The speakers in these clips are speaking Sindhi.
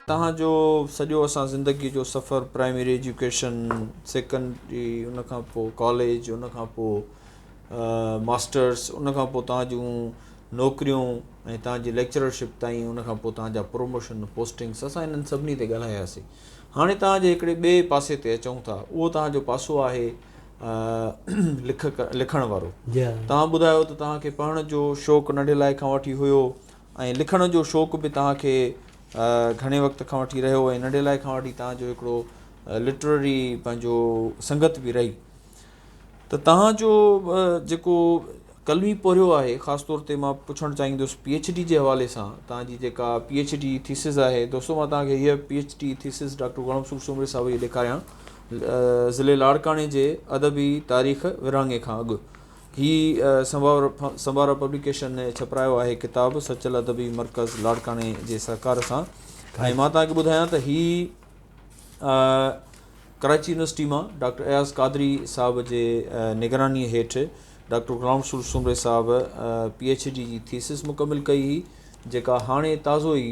توهان جو سڄو اسان زندگي جو سفر پرائمري ايجوڪيشن سيڪنڊري ان کان پوء ڪاليج ان کان پوء ماسٽرس ان کان پوء توهان جون نوڪريون ۽ توهان جي ليڪچررشپ تائين ان کان پوء توهان جا پروموشن پوسٽنگس اسان انهن سڀني تي ڳالهاياسين هاڻي توهان جي هڪڙي ٻئي پاسي تي اچون ٿا اهو توهان جو پاسو آهي لکڪ لکڻ وارو توهان ٻڌايو ته توهان کي پڙهڻ جو شوق ننڍي لاء کان وٺي هيو ۽ لکڻ جو شوق به توهان کي گهڻي وقت کان وٺي رهيو ۽ ننڍي لاء کان وٺي توهان جو هڪڙو لٽرري پنهنجو سنگت به رهي ته توهان جو جيڪو قلمي پورهيو آهي خاص طور تي مان پڇڻ چاهيندس پي ايڇ ڊي جي حوالي سان توهان جي جيڪا پي ايڇ ڊي ٿيسز آهي دوستو مان توهان کي هيء P H D thesis doctor Ghulam Rasool Soomro صاحب جي ڏيکاريان ضلعي لاڙڪاڻي جي ادبي تاريخ ورهاڱي کان اڳ هي سمبارا پبليڪيشن ڇپرايو آهي ڪتاب سچل ادبي مرڪز لاڙڪاڻي جي سهڪار سان ۽ مان توهان کي ٻڌايان ته هي ڪراچي يونيورسٽي مان ڊاڪٽر اياز قادري صاحب جي نگراني هيٺ ڊاڪٽر غلام رسول سومري صاحب پي ايڇ ڊي جي ٿيسز مڪمل ڪئي هئي جيڪا هاڻي تازو ئي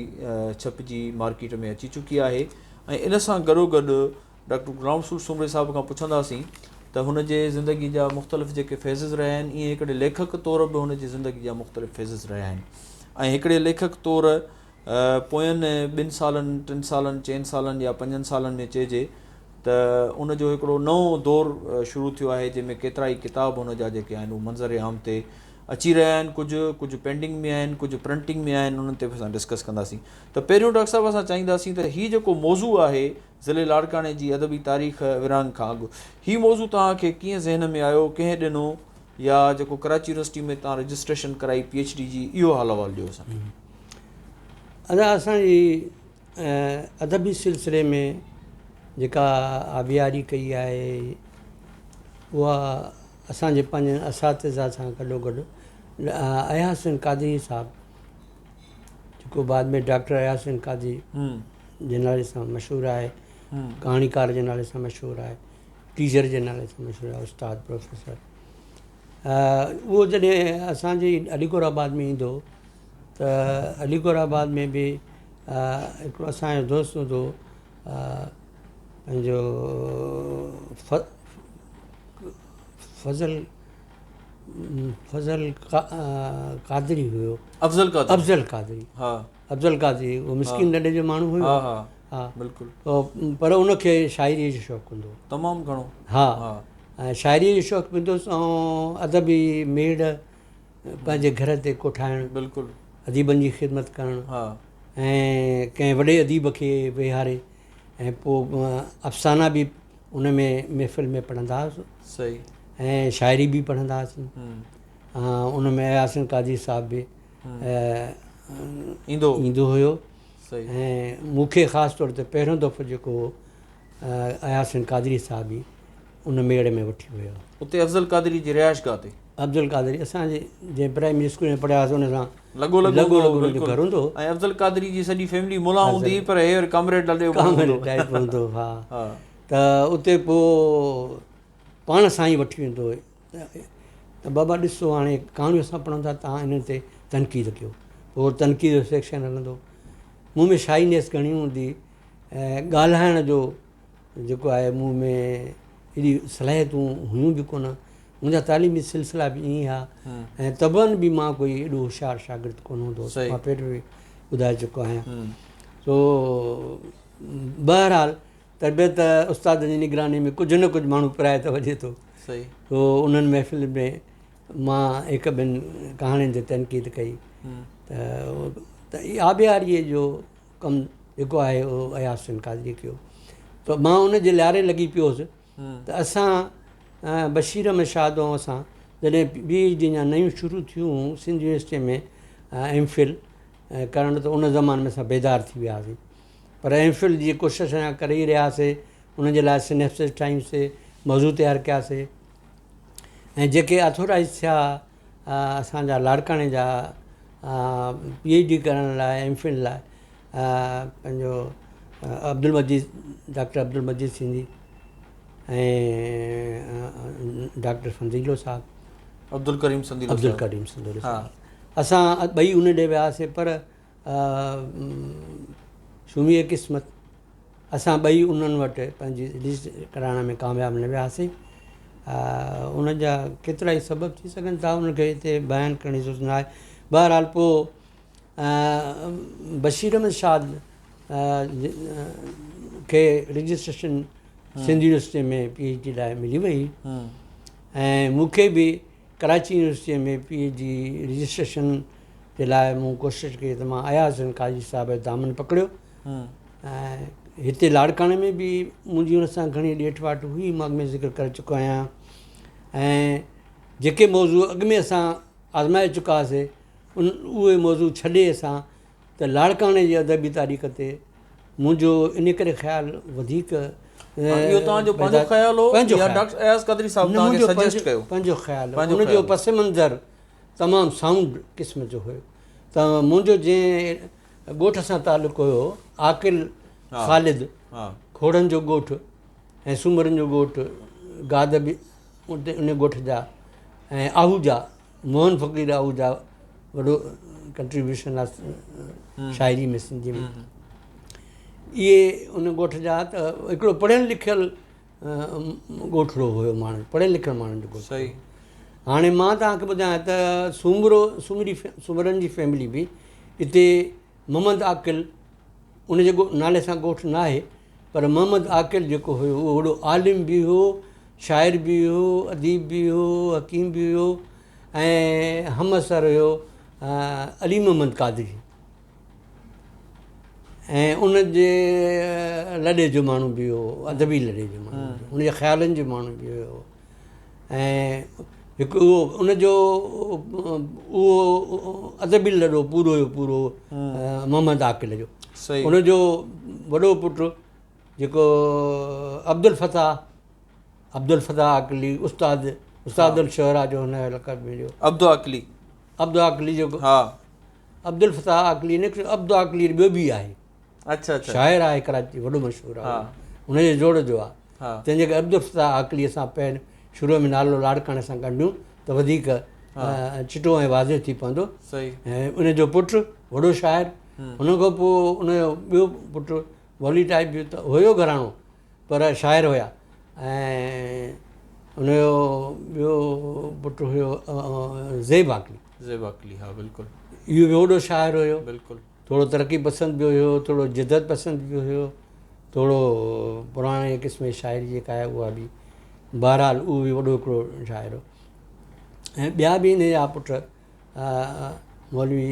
ڇپجي مارڪيٽ ۾ اچي چڪي آهي ۽ ان سان گڏو گڏ ڊاڪٽر غلام رسول سومري صاحب کان پڇنداسين ته هن جي زندگي جا مختلف جيڪي فيزز رهيا آهن ايئن هڪڙي ليکڪ طور به هن جي زندگي جا مختلف فيزز رهيا آهن ۽ هڪڙي ليکڪ طور پوين ٻن سالن ٽن سالن چئن سالن يا پنجن سالن ۾ چئجي ته ان جو هڪڙو نئون دور شروع ٿيو آهي جنهن ۾ ڪيترا ئي ڪتاب هن جا جيڪي آهن اهي منظر عام تي اچي رهيا آهن ڪجهه ڪجهه پينڊنگ ۾ آهن ڪجهه پرنٽنگ ۾ آهن انهن تي به اسان ڊسڪس ڪنداسين ته پهريون ڊاڪٽر صاحب اسان چاهينداسين ته هي جيڪو موضوع آهي ضلعي لاڙڪاڻي جي ادبي تاريخ ورهاڱي کان اڳ هي موضوع توهان کي ڪيئن ذهن ۾ آيو، ڪنهن ڏنو يا جيڪو ڪراچي يونيورسٽي ۾ توهان رجسٽريشن ڪرائي پي ايڇ ڊي جي اهو حال احوال ڏيو اسان کي. ادا اسان جي ادبي سلسلي ۾ جيڪا آبياري ڪئي آهي اها اسان جي پنهنجن اساتذه سان گڏوگڏ اياز حسين قادري صاحب جيڪو بعد ۾ ڊاڪٽر اياز حسين قادري جي نالي سان مشهور آهي ڪهاڻيڪار جي نالي سان مشهور آهي ٽيچر جي نالي سان مشهور آهي استاد پروفيسر اهو جڏهن اسانجي علي گور آباد ۾ ايندو ته علي گور آباد ۾ به هڪڙو اسانجو دوست هوندو پنهنجو فضل فضل قادري هيو افضل قادري افضل قادري ها افضل قادري اهو مسڪين لڏي جو ماڻهو هيو ها ها ها بلڪل پر ان کي شاعري جو شوق هوندو هو تمام گهڻو ها ها ۽ شاعري جو شوق به هوندو هوس ۽ ادبي ميڙ پنهنجي گهر تي ڪوٺائڻ بلڪل اديبن جي خدمت ڪرڻ ها ۽ ڪنهن وڏي اديب کي ويهاري ۽ پوء افسانا به ان ۾ محفل ۾ پڙهندا هئاسون صحيح ۽ شاعري به پڙهندا هئاسين ان ۾ اياز حسين قاضي صاحب به ايندو ايندو هيو صحيح ۽ مون کي خاص طور تي پهريون دفعو جيڪو اياز حسين قادري صاحب ئي ان ميڙ ۾ وٺي ويو. اتي افضل قادري جي رهائش گاهه تي. افضل قادري اسان جي جنهن پرائمري اسڪول ۾ پڙهيا هئاسين ان سان لڳو لڳو لڳو لڳو ان جو بلڪل گهر هوندو هو. ۽ افضل قادري جي سڄي فيملي ملان هوندي هئي پر هي وري ڪامريڊ لڏي جو ماڻهو ڪامريڊ هوندو هو. ٽائيپ هوندو هو ها ها. ته اتي پوء پاڻ سان ئي وٺي ويندو هو ته بابا ڏسو هاڻي ڪهاڻيون اسان پڙهون ٿا توهان انهن تي تنقيد ڪيو پوء تنقيد جو سيڪشن هلندو مون ۾ شائينيس گهڻي هوندي ۽ ڳالهائڻ جو جيڪو آهي مون ۾ ايڏي صلاحيتون هيون به ڪونه منهنجا تعليمي سلسلا به ائين هئا ۽ طبعن به مان ڪوئي ايڏو هوشيار شاگرد ڪونه هوندو هوس مان پهريون به ٻڌائي چڪو آهيان سو بهرحال تربيت استاد جي نگراني ۾ ڪجهه نه ڪجهه ماڻهو پرائي ته وڃي ٿو سو انهن محفل ۾ مان هڪ ٻن ڪهاڻين تي تنقيد ڪئي ته آبياريء جو ڪم جيڪو آهي اهو اياز حسين قادري ڪيو ته مان ان جي لاري لڳي پيو هوس ته اسان بشير احمد شاد ۽ اسان جڏهن پي ايڇ ڊي اڃا نيون شروع ٿيون هيون سنڌ يونيورسٽي ۾ ايم فل ڪرڻ ته ان زماني ۾ اسان بيدار ٿي وياسين پر ايم فل جي ڪوشش اڃا ڪري ئي رهياسي ان جي لاء سنيپسز ٺاهيونسي موضوع تيار ڪياسي ۽ جيڪي آٿورائز ٿيا اسان جا لاڙڪاڻي جا پي ايڇ ڊي ڪرڻ لاء ايم فل لاء پنهنجو عبدالمجيد ڊاڪٽر عبدالمجيد سنڌي ۽ ڊاڪٽر سنديلو صاحب عبدالڪريم سنديلو عبدالڪريم سنديلو صاحب اسان ٻئي ان ڏي وياسي پر شوميء قسمت اسان ٻئي انهن وٽ پنهنجي رجسٽر ڪرائڻ ۾ ڪامياب نه وياسين. ان جا ڪيترائي سبب ٿي سگهن ٿا، ان کي هتي بيان ڪرڻ جي ضرورت نه آهي. بهرحال پوء بشير احمد شاد کي رجسٽريشن سنڌ يونيورسٽيء ۾ پي ايڇ ڊي لاء ملي وئي ۽ مون کي به ڪراچي يونيورسٽيء ۾ پي ايڇ ڊي رجسٽريشن جي لاء مون ڪوشش ڪئي ته مان اياز حسين قاضي صاحب جو دامن پڪڙيو ۽ هتي لاڙڪاڻي ۾ به منهنجي ان سان گهڻي ڏيٺ واٺ هئي، مان اڳ ۾ ذڪر ڪري چڪو آهيان ۽ جيڪي موضوع اڳ ۾ اسان آزمائي چڪا هئاسي ان اهي موضوع ڇڏي اسان ته لاڙڪاڻي جي ادبي تاريخ تي منهنجو ان ڪري خيال وڌيڪ اهو توهان جو پنهنجو خيال هو يا ڊاڪٽر اياز قادري صاحب توهان کي سجيسٽ ڪيو؟ پنهنجو خيال هو. ان جو پس منظر تمام سائونڊ قسم جو هيو ته منهنجو جنهن ڳوٺ سان تعلق هيو عاقل خالد کوڙن جو ڳوٺ ۽ سومرن جو ڳوٺ گاد به ان ڳوٺ جا ۽ آهوجا موهن فقير آهوجا وڏو ڪنٽريبيوشن آهي شاعري ۾ سنڌي ۾ اهي ان ڳوٺ جا ته هڪڙو پڙهيل لکيل ڳوٺڙو هيو ماڻهن پڙهيل لکيل ماڻهن جو ڳوٺ صحيح هاڻي مان توهان کي ٻڌايان ته سومرو سومري سومرن جي فيملي به اتي محمد عاقل ان جي نالي سان ڳوٺ نه آهي پر محمد عاقل جيڪو هيو اهو وڏو عالم به هو شاعر به هو اديب به هو حڪيم به هيو ۽ همعصر هيو علي محمد قادري ۽ ان جي لڏي جو ماڻهو به هو ادبي لڏي جو ماڻهو ان جي خيالن جو ماڻهو به هيو ۽ هڪ اهو ان جو اهو ادبي لڏو پورو جو پورو محمد عاقل جو ان جو وڏو پٽ جيڪو عبدالفتاح عبدالفتاح عاقلي استاد استاد الشعراء جو هن کي لقب مليو. عبد عاقلي. عبد عاقلي جيڪو ها. عبدالفتاح عاقلي نه هڪڙو عبد عاقلي ٻيو به آهي. اڇا اڇا. شاعر آهي ڪراچي وڏو مشهور آهي. ان جي جوڙ جو آهي. تنهن جي ڪري عبدالفتاح عاقلي اسان پهرين شروع ۾ نالو لاڙڪاڻي سان ڳنڍيون ته وڌيڪ چٽو ۽ واضح ٿي پوندو. صحيح. ۽ ان جو پٽ وڏو شاعر ان کان پوء ان جو ٻيو پٽ مولوي ٽائيپ به ته هيو گهراڻو پر شاعر هيا ۽ ان جو ٻيو پٽ هيو زيب عاقلي. زيب عاقلي ها بلڪل. اهو به وڏو شاعر هيو. بلڪل. ٿورو ترقي پسند به هيو ٿورو جدت پسند به هيو ٿورو پراڻي قسم جي شاعري جيڪا آهي اها به بهرحال اهو به وڏو هڪڙو شاعر هو ۽ ٻيا به ان جا پٽ مولوي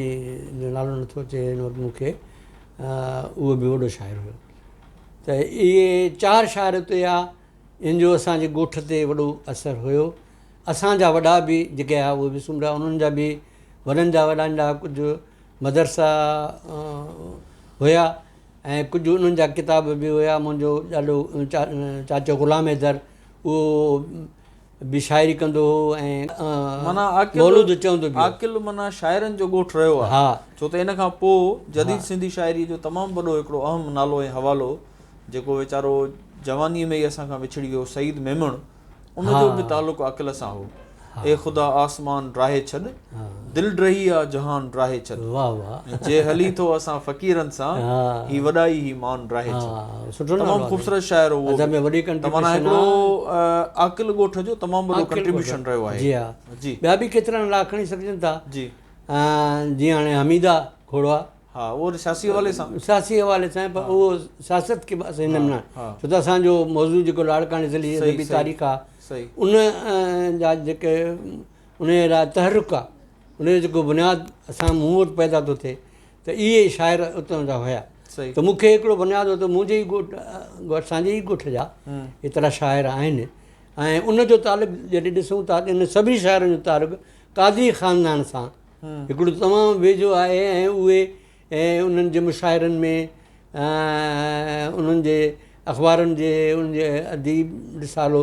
جو نالو نٿو اچي هن وقت مون کي اهو به وڏو شاعر هيو ته اهي چار شاعر اتي هيا ان جو اسانجي ڳوٺ تي وڏو اثر هيو اسانجا وڏا به جيڪي هيا اهي به سومرا انهن جا به وڏن جا وڏن جا ڪجهه مدرسا هيا ۽ ڪجهه انهن جا ڪتاب به هيا منهنجو ڏاڏو چاچو غلام حيدر اهو به شاعري ڪندو هو ۽ معنيٰ عاقل مولود چوندو به هو. عاقل معنيٰ شاعرن جو ڳوٺ رهيو آهي. ها. ڇو ته ان کان پوء جديد سنڌي شاعريء جو تمام وڏو هڪڙو اهم نالو ۽ حوالو جيڪو ويچارو جوانيء ۾ ئي اسان کان وڇڙي ويو سعيد ميمڻ ان جو به تعلق عاقل سان هو. اي خدا آسمان ڊاهي ڇڏ، دل ڊهي آ جهان ڊاهي ڇڏ. واه واه. ۽ جي هلين ٿو اسان فقيرن سان، هي وڏائي هي مان ڊاهي ڇڏ. سٺو نالو تمام آهي. خوبصورت شاعر هو اهو ادب ۾ به. وڏي ته معنيٰ ڪنٽريبيوشن هڪڙو آ. عاقل ڳوٺ جو تمام وڏو عاقل ڳوٺ. ڪنٽريبيوشن رهيو آهي. جي ها. جي. ٻيا به ڪيترا نالا کڻي سگهجن ٿا. جي. جيئن هاڻي حميده کوڙو آ. ها اهو وري سياسي حوالي سان. سياسي حوالي سان پر اهو سياست کي به اسان هن ۾ نه ڇو ته اسان جو موضوع جيڪو لاڙڪاڻي ضلعي جي ادبي تاريخ آ ان جا جيڪي ان جي لاء تحرڪ آ ان جو جيڪو بنياد اسان مون وٽ پيدا ٿو ٿئي ته اهي شاعر اتان جا هيا ته مون کي هڪڙو بنياد هو ته منهنجي ئي ڳوٺ اسان جي ئي ڳوٺ جا ايترا شاعر آهن ۽ ان جو تعلق جڏهن ڏسون ٿا ته ان سڀني شاعرن جو تعلق قادري خاندان سان هڪڙو تمام ويجهو آهي ۽ اهي انهن جي مشاعرن ۾ انهن جي اخبارن جي انهن جي اديب رسالو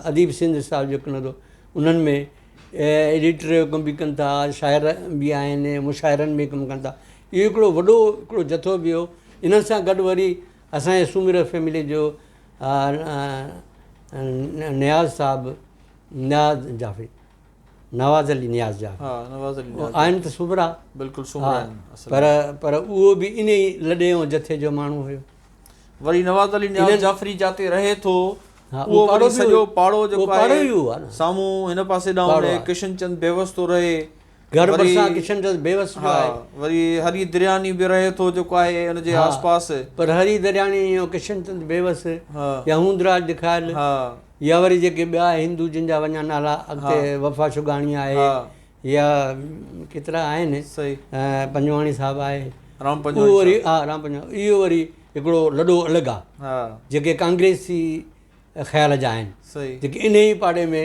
اديب سنڌ رسالو جيڪو نڪرندو انهن ۾ ايڊيٽر جو ڪم به ڪن ٿا شاعر به آهن مشاعرن ۾ ڪم ڪن ٿا اهو هڪڙو وڏو هڪڙو جٿو به هو انهن سان گڏ وري اسانجي سومرو فيملي جو نياز صاحب نياز جعفري. نواز علي نياز جا ها نواز علي نياز آهن ته سومرا بلڪل سومرا آهن اصل پر پر اهو به انهي لڏي ۽ جٿي جو ماڻهو هيو. وري نواز علي نياز جعفري جاتي رهي ٿو اهو وري سڄو پاڙو جيڪو آهي سامهون هن پاسي ڏانهن ڪشن چند بيوس ٿو رهي گهر ڀرسان ڪشن چند بيوس جو آهي. وري هري درياني به رهي ٿو جيڪو آهي ان جي آس پاس. پر هري درياني ۽ ڪشن چند بيوس يا هوندراج دکايل يا وري جيڪي ٻيا هندو جن جا وڃان نالا اڳتي وفا شگاڻي آهي يا ڪيترا آهن پنجواڻي صاحب آهي رام پنجواڻي اهو وري ها رام پنجواڻي اهو وري هڪڙو لڏو الڳ آهي جيڪي ڪانگريسي خيال جا آهن جيڪي انهي ئي پاڙي ۾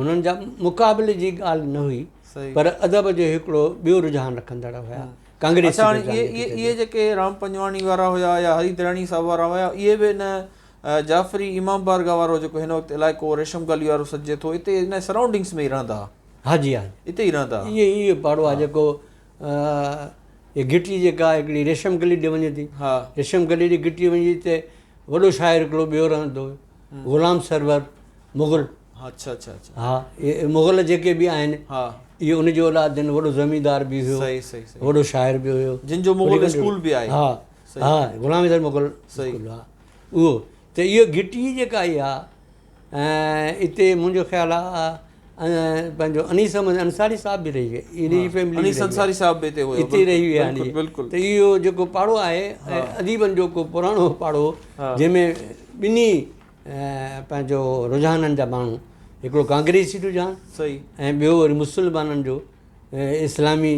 هنن جا مقابلي جي ڳالهه نه هئي پر ادب جو هڪڙو ٻيو رجحان رکندڙ هيا ڪانگريسي اڇا هاڻي اهي اهي جيڪي رام پنجواڻي وارا هيا يا هري درياڻي صاحب وارا هيا اهي به ان جعفري امام بارگاهه وارو جيڪو هن وقت علائقو ريشم گلي وارو سڏجي ٿو اتي ان سرائونڊنگس ۾ ئي رهندا ها. ها جي ها اتي ئي رهندا ها. اهي اهو پاڙو آهي جيڪو هي گهٽي جيڪا هڪڙي ريشم گلي ڏي وڃي ٿي ها. ريشم گلي ڏي گهٽي وڃي ٿي اتي وڏو شاعر هڪڙو ٻيو رهندو هيو غلام سرور مغل. اڇا اڇا اڇا. ها اهي مغل جيڪي به آهن ها. اهي ان جي اولاد آهن وڏو زميندار به هيو صحيح صحيح صحيح. وڏو شاعر به هيو. جن جو مغل اسڪول به آهي. ها ها غلام حيدر مغل اسڪول ها اهو ته اهو گهٽي جيڪا آهي ۽ اتي منهنجو خيال آهي پنهنجو انيس احمد انصاري صاحب به رهي ويا ان جي فيملي انيس انصاري صاحب به اتي هيو اتي رهي ويا آهن بلڪل ته اهو جيڪو پاڙو آهي اديبن جو ڪو پراڻو پاڙو جنهن ۾ ٻنهي پنهنجو رجحانن جا ماڻهو هڪڙو ڪانگريسي رجحان صحيح ۽ ٻيو وري مسلمانن جو اسلامي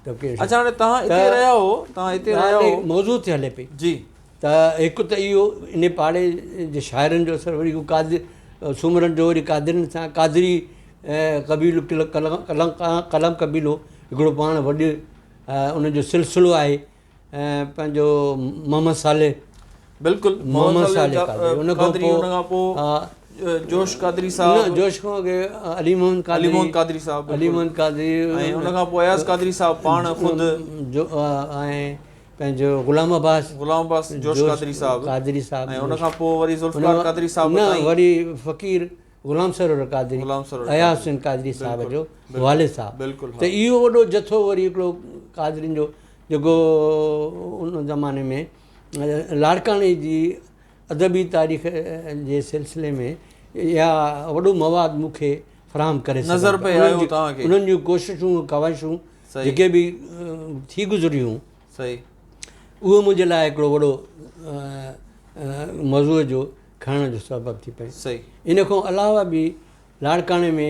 طبقي اڇا هاڻي توهان اتي رهيا هو توهان اتي رهيا هو موضوع تي هلي پئي جي ته هڪ ته اهو ان پاڙي جي شاعرن جو اثر وري قادر سومرن جو وري قادرين سان قادري قبيلو قلم قبيلو هڪڙو پاڻ وڏ ان جو سلسلو آهي پنهنجو محمد صالح بلڪل محمد صالح قادري ان کان پوء جوش قادري صاحب نه جوش کان اڳي علي محمد قادري علي محمد قادري صاحب علي محمد قادري ۽ ان کان پوء اياز قادري صاحب پاڻ خود جو ۽ پنهنجو غلام عباس غلام عباس جوش قادري صاحب قادري صاحب ۽ ان کان پوء وري ذوالفقار قادري صاحب نه وري فقير غلام سرور قادري غلام سرور اياز حسين قادري صاحب جو والد صاحب بلڪل ته اهو وڏو جٿو وري هڪڙو قادرين جو جيڪو ان زماني ۾ لاڙڪاڻي جي ادبي تاريخ جي سلسلي ۾ يا وڏو مواد مون کي فراهم ڪري نظر پئي آيو توهان کي انهن جون ڪوششون ڪاوشون جيڪي به ٿي گذريون صحيح اهو منهنجي لاء هڪڙو وڏو موضوع جو کڻڻ جو سبب ٿي پئي صحيح ان کان علاوه به لاڙڪاڻي ۾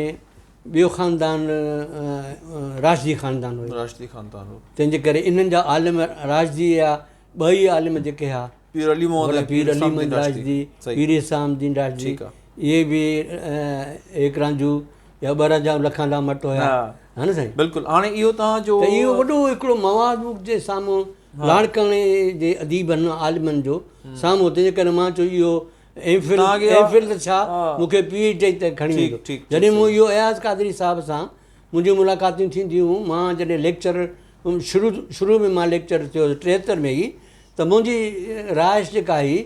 ٻيو خاندان راشدي خاندان هو راشدي خاندان هو تنهن جي ڪري انهن جا عالم راشدي يا ٻه ئي عالم جيڪي ها پير علي محمد ۽ پير علي محمد راشدي پير حسام الدين راشدي اهي به هڪ رانجهو يا ٻه رانجها لکان لا مٽ هيا ها نه سائين بلڪل هاڻي اهو توهان جو ته اهو وڏو هڪڙو مواد مون جي سامهون لاڙڪاڻي جي اديبن عالمن جو سامهون تنهن جي ڪري مان چيو اهو ايم فل ايم فل ته ڇا مون کي پي ايڇ ڊي تائين کڻي ويندو جڏهن مون اهو اياز قادري صاحب سان منهنجون ملاقاتون ٿينديون هيون مان جڏهن ليڪچر شروع شروع ۾ مان ليڪچر ٿيو 73 ۾ ئي ته منهنجي رهائش جيڪا هئي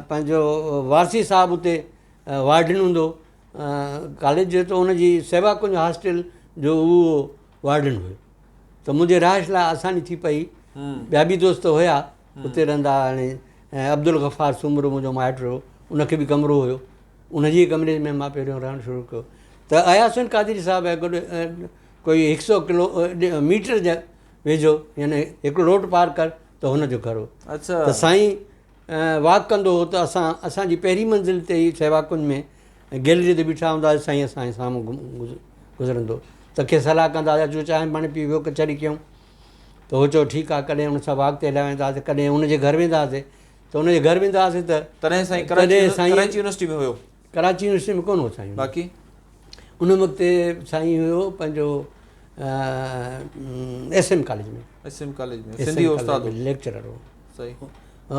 پنهنجو وارثي صاحب اتي وارڊن هوندو ڪاليج جو ته ان جي سيوا ڪنج هاسٽل جو اهو وارڊن هيو ته منهنجي رهائش لاء آساني ٿي پئي ٻيا به دوست هيا اتي رهندا هاڻي ۽ عبدالغفار سومرو منهنجو مائٽ هيو ان کي به ڪمرو هيو ان جي ڪمري ۾ مان پهريون رهڻ شروع ڪيو ته اياز حسين قادري صاحب گڏ ڪوئي هڪ سو ڪلو ميٽر جي ويجهو يعني هڪ روڊ پار ڪر ته هن جو گهر هو اڇا ته سائين واڪ ڪندو هو ته اسان اسان جي پهرين منزل تي ئي سيوا ڪنج ۾ گيلري تي بيٺا هوندا هئاسين سائين اسان جي سامهون گذرندو ته کيس صلاح ڪندا هئاسين اچو چانهه پاڻي پي ويو ڪچهري ڪيون ته هو چيو ٺيڪ آهي ڪڏهن ان سان واڪ تي هليا ويندا هئاسين ڪڏهن ان جي گهر ويندا هئاسين ته ان جي گهر ويندا هئاسين ته تڏهن سائين ڪراچي يونيورسٽي ۾ هيو ڪراچي يونيورسٽي ۾ ڪونه هو سائين باقي ان وقت سائين هيو پنهنجو S M college ۾ S M college ۾ Sindhi استاد هو ليڪچرر هو صحيح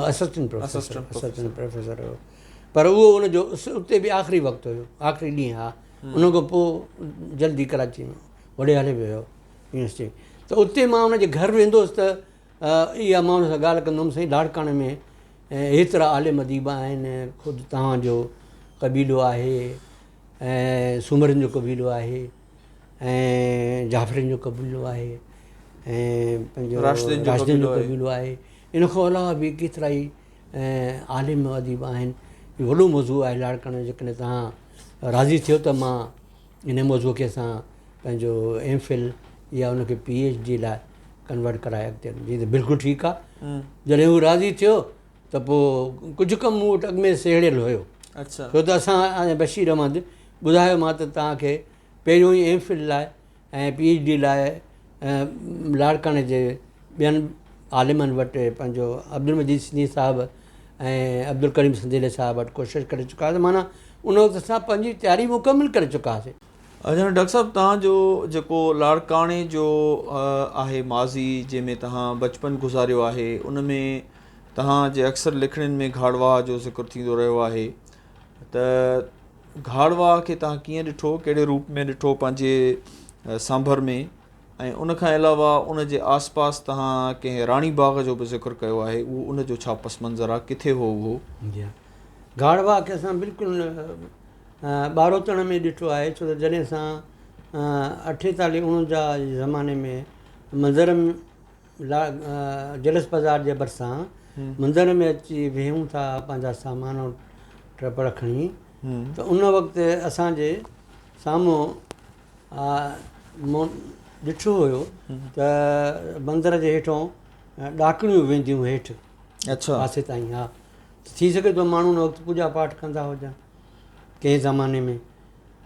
اسسٽنٽ پروفيسر اسسٽنٽ پروفيسر هيو پر اهو ان جو اتي به آخري وقت هيو آخري ڏينهن ها ان کان پوء جلدي ڪراچي ۾ وڏي هلي ويو هيو يونيورسٽي ته اتي مان ان جي گهر ويندو هوس ته اها مان ان سان ڳالهه ڪندو هوم سائين لاڙڪاڻي ۾ هيترا عالم اديب آهن خود توهان جو قبيلو آهي ۽ سومرن جو قبيلو آهي ۽ جعفرين جو قبيلو آهي ۽ پنهنجو راشدين جو راشدين جو قبيلو آهي. قبيلو آهي. ان کان علاوه به ڪيترائي عالم اديب آهن. اهو وڏو موضوع آهي لاڙڪاڻي جو. جيڪڏهن توهان راضي ٿيو ته مان ان موضوع کي اسان پنهنجو ايم فل يا ان کي پي ايڇ ڊي لاء ڪنورٽ ڪرائي اڳتي هلون. جي ته بلڪل ٺيڪ آهي. جڏهن هو راضي ٿيو ته پوء ڪجهه ڪم مون وٽ اڳ ۾ سهيڙيل هيو. ڇو ته اسان بشير احمد ٻڌايو مان ته توهان کي پهريون ئي ايم فل لاء ۽ پي ايڇ ڊي لاء لاڙڪاڻي جي ٻين عالمن وٽ پنهنجو عبدالمجيد سنڌي صاحب ۽ عبدالڪريم سنديلي صاحب وٽ ڪوشش ڪري چڪا هئاسين. معنيٰ ان وقت اسان پنهنجي تياري مڪمل ڪري چڪا هئاسين. جناب ڊاڪٽر صاحب توهان جو جيڪو لاڙڪاڻي جو آهي ماضي جنهن ۾ توهان بچپن گذاريو آهي ان ۾ توهان جي اڪثر لکڻين ۾ گهاڙ واهه جو ذڪر ٿيندو رهيو آهي ته گهاڙ واهه کي توهان ڪيئن ڏٺو ڪهڙي روپ ۾ ڏٺو پنهنجي سانڀر ۾ ۽ ان کان علاوه ان جي آس پاس توهان ڪنهن راڻي باغ جو به ذڪر ڪيو آهي اهو ان جو ڇا پس منظر آهي ڪٿي هو اهو؟ جي ها گهاڙ واهه کي اسان بلڪل ٻاروتڻ ۾ ڏٺو آهي ڇو ته جڏهن اسان اٺيتاليهه اڻونجاهه جي زماني ۾ مندر لا جلس بازار جي ڀرسان مندر ۾ اچي ويهون ٿا پنهنجا سامان ٽپڙ کڻي ته ان وقت اسان جي سامهون مون ڏٺو هيو ته بندر جي هيٺون ڏاڪڻيون وينديون هيٺ پاسي تائين. ها ٿي سگهي ٿو ماڻهو ان وقت پوڄا پاٺ ڪندا هجن ڪنهن زماني ۾،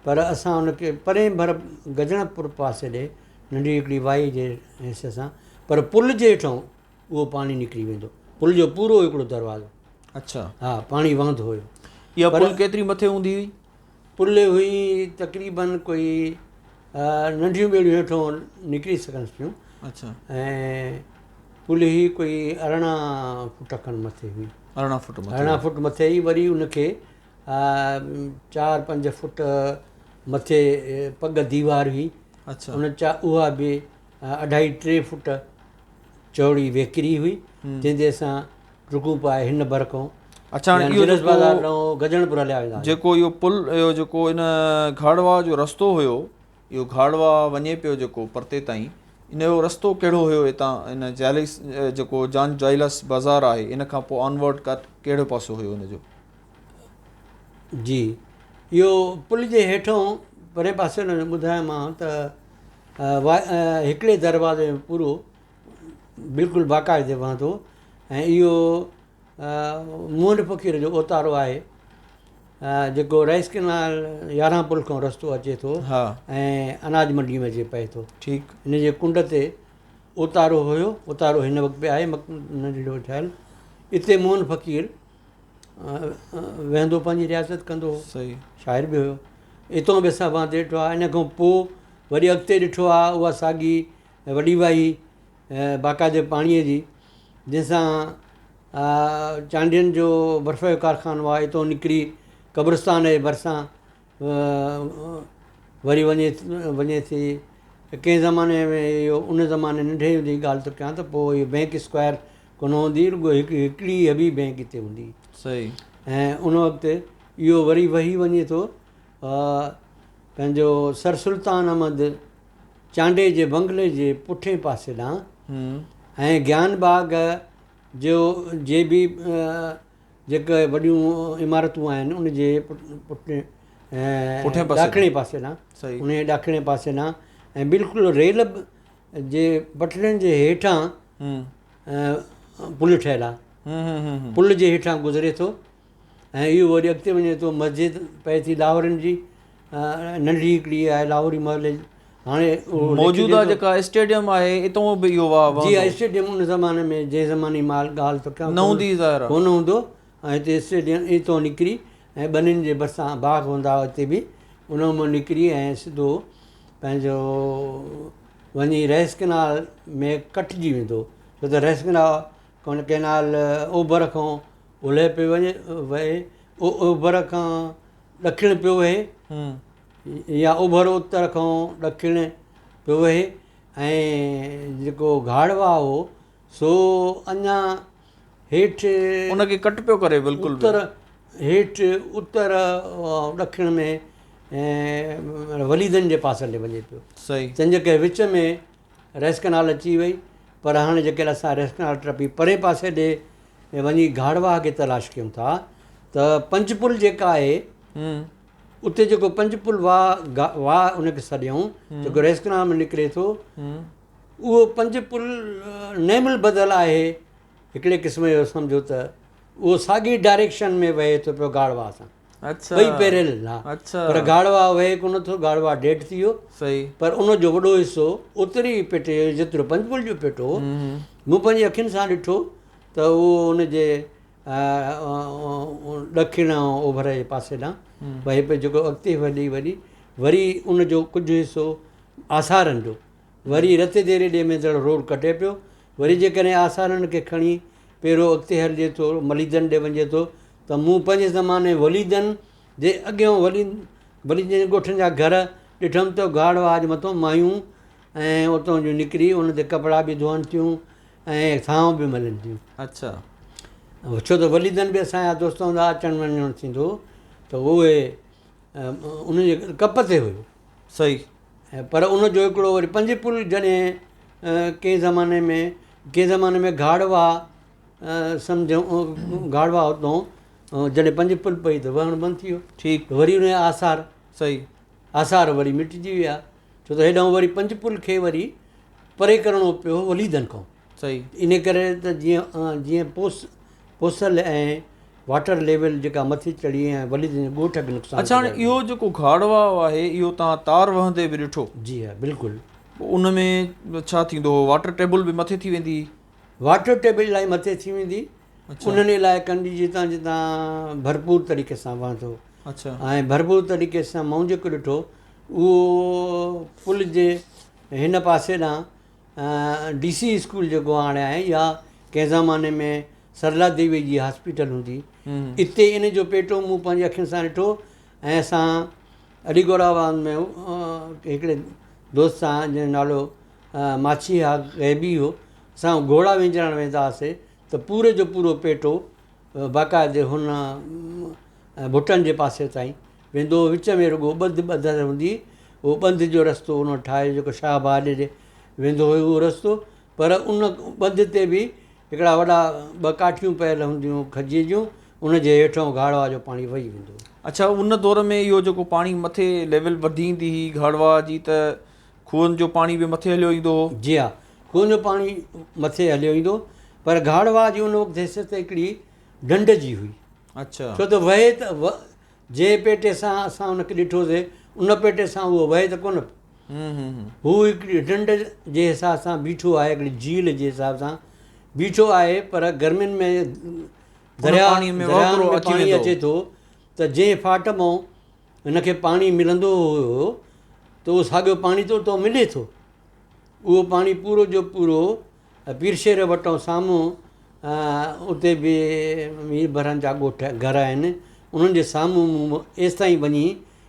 پر اسان ان کي پرين ڀر گجڻپور پاسي ڏي ننڍي هڪڙي وائي جي حيثيت سان، پر پل جي هيٺون اهو پاڻي نڪري ويندو، پل جو پورو هڪڙو دروازو. ها پاڻي وهندو هيو. اها پل ڪيتري مٿي هوندي هئي؟ پل هئي تقريبن ڪوئي ننڍيون ٻيڙيون هيٺون نڪري سگهن پيون. ۽ پل هئي ڪوئي 18 فوٽ کن مٿي هئي. 18 فوٽ مٿي. 18 فوٽ مٿي هئي. وري ان کي 4-5 فوٽ مٿي پڳ ديوار هئي. ان اها به اڍائي ٽي فوٽ چوڙي ويڪري هئي، جنهن تي اسان ٽرڪون پائي هن ڀر کان هاڻي اهو جلس بازار ڏانهن گجڻپور هليا ويندا هئاسين. جيڪو اهو پل اهو جيڪو ان گهاڙ واهه جو رستو هيو، اهو گهاڙ واهه وڃي پيو جيڪو پرتي تائين، ان جو رستو ڪهڙو هيو هتان ان جائلس جيڪو جان جائلس بازار آهي ان کان پوء آنورڊ ڪهڙو پاسو هيو ان جو؟ جي اهو پل جي هيٺون پرئين پاسي ان جو ٻڌايومانو ته هڪڙي دروازي ۾ پورو بلڪل باقاعدي وهندو ۽ اهو موهن فقير جو اوتارو آهي جيڪو رئيس ڪئنال 11 پل کان رستو اچي ٿو ۽ اناج منڊي ۾ اچي پئي ٿو. ان جي ڪنڊ تي اوتارو هيو، اوتارو هن وقت به آهي ننڍڙو ٺهيل. اتي موهن فقير ويهندو پنهنجي رياضت ڪندو هو، شاعر به هيو. اتان به اسان وهندي ڏٺو آهي. ان کان پوء وري اڳتي ڏٺو آهي اها ساڳي وڏي واهي باقاعدي پاڻيء جي، جنهن سان چانڊين جو برف جو ڪارخانو آهي، اتان نڪري قبرستان جي ڀرسان وري وڃي ٿي. ڪنهن زماني ۾ اهو ان زماني ننڍي هوندي جي ڳالهه ٿو ڪيان ته پوء اهو بئنڪ اسڪوائر ڪونه هوندي، رڳو هڪڙي حبيب بئنڪ هتي هوندي. ۽ ان وقت اهو وري وهي وڃي ٿو پنهنجو سر سلطان احمد چانڊيي جي بنگلي جي پٺئين پاسي ڏانهن ۽ گيان باغ جو جي به جيڪي وڏيون عمارتون آهن ان جي پٺئين ڏاکڻي پاسي ڏانهن، ان جي ڏاکڻي پاسي ڏانهن ۽ بلڪل ريل جي پٽڙين جي هيٺان پل ٺهيل آهي، پل جي هيٺان گذري ٿو ۽ اهو وري اڳتي وڃي ٿو. مسجد پئي ٿي لاهورين جي، ننڍي هڪڙي آهي لاهوري محلي جي، هاڻي اهو ليکجي موجوده ٿو. جيڪا اسٽيڊيم آهي اتان به اهو واهه جي ها، وهندو. اسٽيڊيم ان زماني ۾ جنهن زماني مان ڳالهه ٿو ڪيان نه هوندي ظاهر آهي. ڪونه هوندو ۽ هتي اسٽيڊيم اتان نڪري ۽ ٻنين جي ڀرسان باغ هوندا هئا اتي به ان مان نڪري ۽ سڌو پنهنجو وڃي رئيس ڪئنال ۾ ڪٽجي ويندو، ڇو ته رئيس ڪئنال اوڀر کان اولهه پيو وڃي وهي، اوڀر کان ڏکڻ پيو وهي يا اوڀر اتر کان ڏکڻ پيو وهي ۽ جيڪو گهاڙ واهه هو سو اڃا هيٺ ان کي ڪٽ پيو ڪري بلڪل اتر هيٺ اتر ڏکڻ ۾ ۽ وليدن جي پاسن ڏي وڃي پيو. صحيح. تنهن جي ڪري وچ ۾ ريس ڪئنال اچي وئي پر هاڻي جيڪڏهن اسان ريس ڪئنال ٽپي پرئين پاسي ڏي وڃي گهاڙ واهه کي تلاش ڪيون ٿا ته پنج پل جيڪا آهي اتي جيڪو پنج پل واهه واهه ان کي سڏيون جيڪو ريس ڪئنال ۾ نڪري ٿو اهو پنج پل نعم البدل آهي هڪڙي قسم جو سمجهو ته اهو ساڳي ڊائريڪشن ۾ وهي ٿو پيو گهاڙ واهه سان. اڇا ٻئي پيريلل ها اڇا پر گهاڙ واهه وهي ڪونه ٿو گهاڙ واهه ڊيڊ ٿي ويو صحيح پر ان جو وڏو حصو اوتري ئي پيٽي جو جيترو پنج پل جو پيٽو هو مون پنهنجي اکين سان ڏٺو ته اهو ان جي ڏکڻ ۽ اوڀر جي پاسي ڏانهن وهي پيو جيڪو اڳتي وڃي وڃي وري ان جو ڪجهه حصو آثارن جو وري رتي ديري ڏي ويندڙ روڊ ڪٽي پيو وري جيڪڏهن آثارن کي کڻي پيرو اڳتي هلجي ٿو مليدن ڏي وڃجي ٿو ته مون پنهنجي زماني وليدن جي اڳيان وليدن جي ڳوٺن جا گهر ڏٺم ته گهاڙ واهه جي مٿان مايون ۽ اتان جون نڪري ان تي ڪپڙا به ڌوئن ٿيون ۽ ٿانو به ملن ٿيون. اڇا. ڇو ته وليدن به اسان جا دوست هوندا اچڻ وڃڻ ٿيندو هو ته اهي انهن جي ڪپ تي هيو. صحيح. پر ان جو هڪڙو وري پنج پل جڏهن ڪنهن زماني ۾ ڪنهن زماني ۾ گهاڙ واهه سمجهو گهاڙ واهه اتان جڏهن پنج پل پئي ته وهڻ بند ٿي ويو. ٺيڪ. وري ان جا آثار. صحيح. آثار وري مٽجي ويا ڇو ته هيڏانهن وري پنج پل کي وري پري ڪرڻو پيو وليدن کان. صحيح. ان ڪري ته جيئن جيئن پوس پوسل ۽ واٽر ليول جيڪا مٿي چڙهي ۽ وليدن جي ڳوٺ کي نقصان اڇا هاڻي اهو جيڪو گهاڙ واهه آهي اهو توهان تار وهندي به ڏٺو؟ جي ها بلڪل. پوء ان ۾ ڇا ٿيندو هو واٽر ٽيبل به مٿي ٿي ويندي هئي؟ واٽر ٽيبل الاهي مٿي ٿي ويندي انهن علائقن جي جتان جتان ڀرپور طريقي سان وهندو اڇا ۽ ڀرپور طريقي سان مون جيڪو ڏٺو اهو پل جي هن پاسي ڏانهن ڊي سي اسڪول جيڪو هاڻي آهي يا ڪنهن زماني ۾ سرلا ديوي جي هاسپيٽل هوندي اتي ان جو پيٽو مون پنهنجي اکين سان ڏٺو ۽ اسان علي گور آباد ۾ هڪڙي دوست سان جنهن جو نالو ماڇي ها غيبي هو، اسان گهوڙا وينجهرائڻ ويندا هئاسي ته پوري جو پورو پيٽو باقاعدي هن ڀٽن جي پاسي تائين ويندو هو. وچ ۾ رڳو ٻنڌ ٻڌل هوندي هئي، اهو ٻنڌ جو رستو ان ٺاهيو جيڪو شاهه بهادر ڏي ويندو هيو اهو رستو، پر ان ٻنڌ تي به هڪڙا وڏا ٻه ڪاٺيون پيل هونديون کجيء جون، ان جي هيٺئون گهاڙواهه جو پاڻي وهي ويندو هو. اڇا ان دور ۾ اهو جيڪو پاڻي مٿي ليول وڌي ايندي هئي گهاڙواهه جي ته کوهن جو پاڻي به مٿي هليو ايندو هو. جي ها، کوهن جو پاڻي مٿي هليو ايندو پر گهاڙ واهه جي ان وقت حيثيت هڪڙي ڍنڍ جي هئي. اڇا. ڇو ته وهي ته جنهن پيٽي سان اسان ان کي ڏٺوسي ان پيٽي سان اهو وهي ته ڪونه پيو. هو هڪڙي ڍنڍ جي حساب سان بيٺو آهي، هڪڙي جهيل جي حساب سان بيٺو آهي پر گرمين ۾ درياء ۾ پاڻي اچي ٿو ته جنهن ڦاٽ مان هن کي پاڻي ملندو هيو ته اهو ساڳيو پاڻي ته اتان ملي ٿو. اهو پاڻي پورو جو پورو پير شير وٽان سامهون اتي به مير ڀرن جا ڳوٺ گهر آهن انهن جي سامهون مون ايستائين وڃي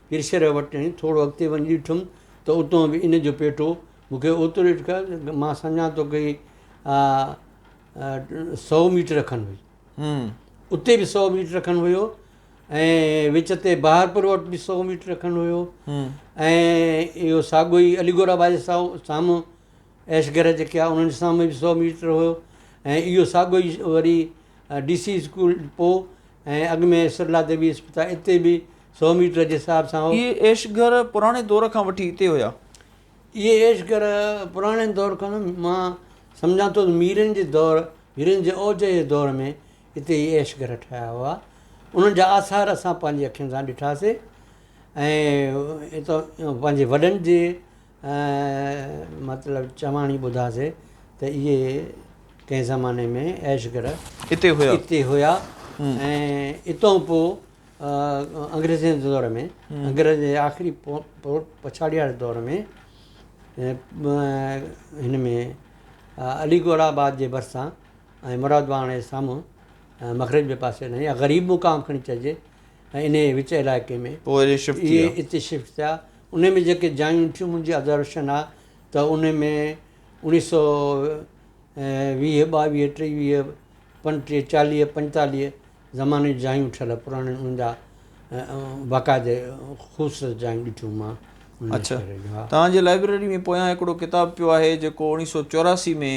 پير شير وٽ ٿورو اڳتي وڃي ڏٺم ته اتان به ان جو پيٽو مون کي اوترو مان سمجهان ٿو ڪي سئو ميٽر کن هئي. اتي به سئو ميٽر کن هيو ۽ وچ تي بهارپور وٽ به سئو ميٽر کن هيو ۽ اهو ساڳيو ئي علي گور آباد جي سامهون عيش گهر جيڪي آهي انهن جي سامهون به سئو ميٽر هيو ۽ اهو ساڳيو ئي وري ڊي سي اسڪول پوء ۽ اڳ ۾ سرلا ديوي اسپتال اتي به سئو ميٽر جي حساب سان هو. اهي عيش گهر پراڻي دور کان وٺي اتي هيا. اهي عيش گهر پراڻي دور کان مان سمجهان ٿو ته ميرن جي دور ميرن جي اوج جي دور ۾ اتي اهي عيش گهر ٺهيا هئا. انهن جا آثار اسان پنهنجي اکين سان ڏٺاسي ۽ اتان پنهنجي وڏن جي مطلب چواڻي ٻڌاسي ته اهي ڪنهن زماني ۾ عيش گهر اتي هيا اتي هيا ۽ اتان پوء انگريزن جي دور ۾ انگريزن جي آخري پڇاڙي واري دور ۾ هن ۾ علي گور آباد جي ڀرسان ۽ مراد واهڻ جي سامهون مغرب جي پاسي ڏانهن يا غريب مقام کڻي چئجي ۽ انهيء وچ علائقي ۾ پوء اهي شفٽ ٿي ويا. اهي اتي شفٽ ٿيا. انهي ۾ جيڪي جايون ٿيون منهنجي آبزرويشن آ ته انهي ۾ اوڻيهه سو ويهه، ٻاويهه، ٽيويهه، پنٽيهه، چاليهه، پنجتاليهه زماني جون جايون ٺهيل پراڻين انهن جا باقاعدي خوبصورت جايون ڏٺيون مان ان اڇا شهر جون ها. توهان جي لائبريري ۾ پويان هڪڙو ڪتاب پيو آهي جيڪو 1984 ۾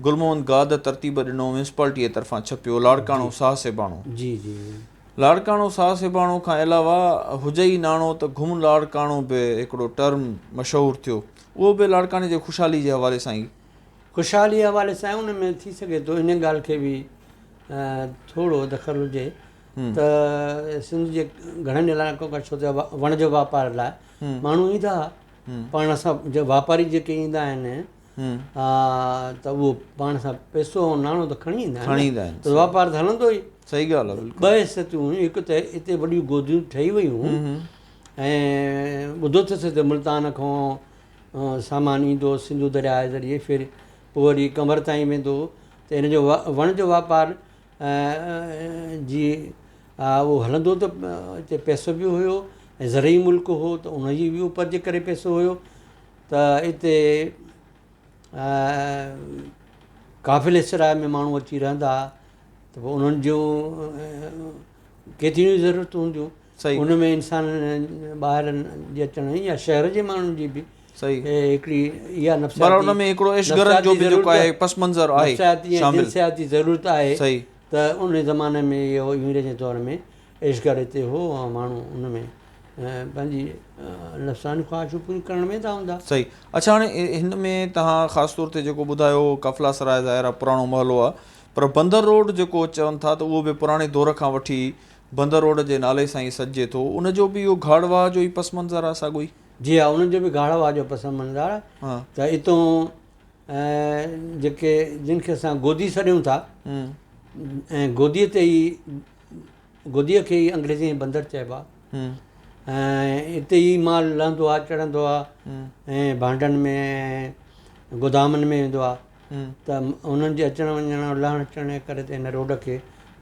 گل محمد گاد ترتيب ڏنو ميونسپالٽيء طرفان ڇپيو لاڙڪاڻو ساهه سيباڻو. جي جي. لاڙڪاڻو ساهه سيباڻو کان علاوه هجئي ناڻو ته گهم لاڙڪاڻو به هڪڙو ٽرم مشهور ٿيو اهو به لاڙڪاڻي جي خوشحالي جي حوالي سان ئي. خوشحالي جي حوالي سان ان ۾ ٿي سگهي ٿو ان ڳالهه کي به ٿورو دخل هجي ته سنڌ جي گهڻن علائقن کان ڇو ته وڻج واپار لاء ماڻهو ايندا هئا پاڻ سان واپاري جيڪي ايندا آهن ته اهو پاڻ سان پئسو ۽ ناڻو ته کڻي ايندا آهن ته واپار ته هلندو ئي. صحيح ڳالهه آهي بلڪل. ٻه حيثيتون هيون هڪ ته هتي وڏيون گوديون ٺهي ويون ۽ ٻڌو اٿس ته ملتان کان سامان ايندو هو سنڌو درياء جي ذريعي ڦر پوء وري قمر تائين ويندو هو ته هن جو وڻ جو واپار جي اهو هلندو ته هتي پئسو به هيو ۽ زرعي ملڪ هو ته ان جي به اپج جي ڪري پئسو هيو ته اتي قافلي سراء ۾ ماڻهو اچي رهندا ها ته پوء انهن جون ڪيتريون ئي ضرورتون هونديون ان ۾ انسان ٻاهرن جي اچڻ يا شهر جي ماڻهن جي به هڪڙي اها نفسياتي ان ۾ هڪڙو عيش گهرن جو به جيڪو آهي پس منظر آهي نفسياتي ۽ جنسياتي ضرورت آهي ته ان زماني ۾ اهو انگريزن جي دور ۾ عيش گهر هتي هو ۽ ماڻهو ان ۾ پنهنجي نفساني خواهشون پوريون ڪرڻ ۾ ٿا هوندا. صحيح اڇا هاڻي هن ۾ توهان خاص طور تي جيڪو ٻڌايو قافله سراء ظاهر آهي پراڻو محلو آهي پر بندر روڊ جيڪو چون ٿا ته اهو به پراڻي دور کان وٺي بندر روڊ جي نالي سان ئي سڏجي ٿو ان جو به اهو گهاڙ واهه جو ئي پس منظر آهي ساڳيو ئي. جي ها ان جو به گهاڙ واهه جو پس منظر آهي ته اتون جيڪي جن کي اسان گودي سڏيون ٿا ۽ گودي تي ئي گوديء کي ئي انگريزيء ۾ بندر چئبو آهي ۽ اتي ئي مال لهندو آهي چڙهندو آهي ۽ ڀانڊن ۾ گودامن ۾ ويندو آهي ته انهن جي اچڻ وڃڻ لهڻ چڙهڻ جي ڪري ته هن روڊ کي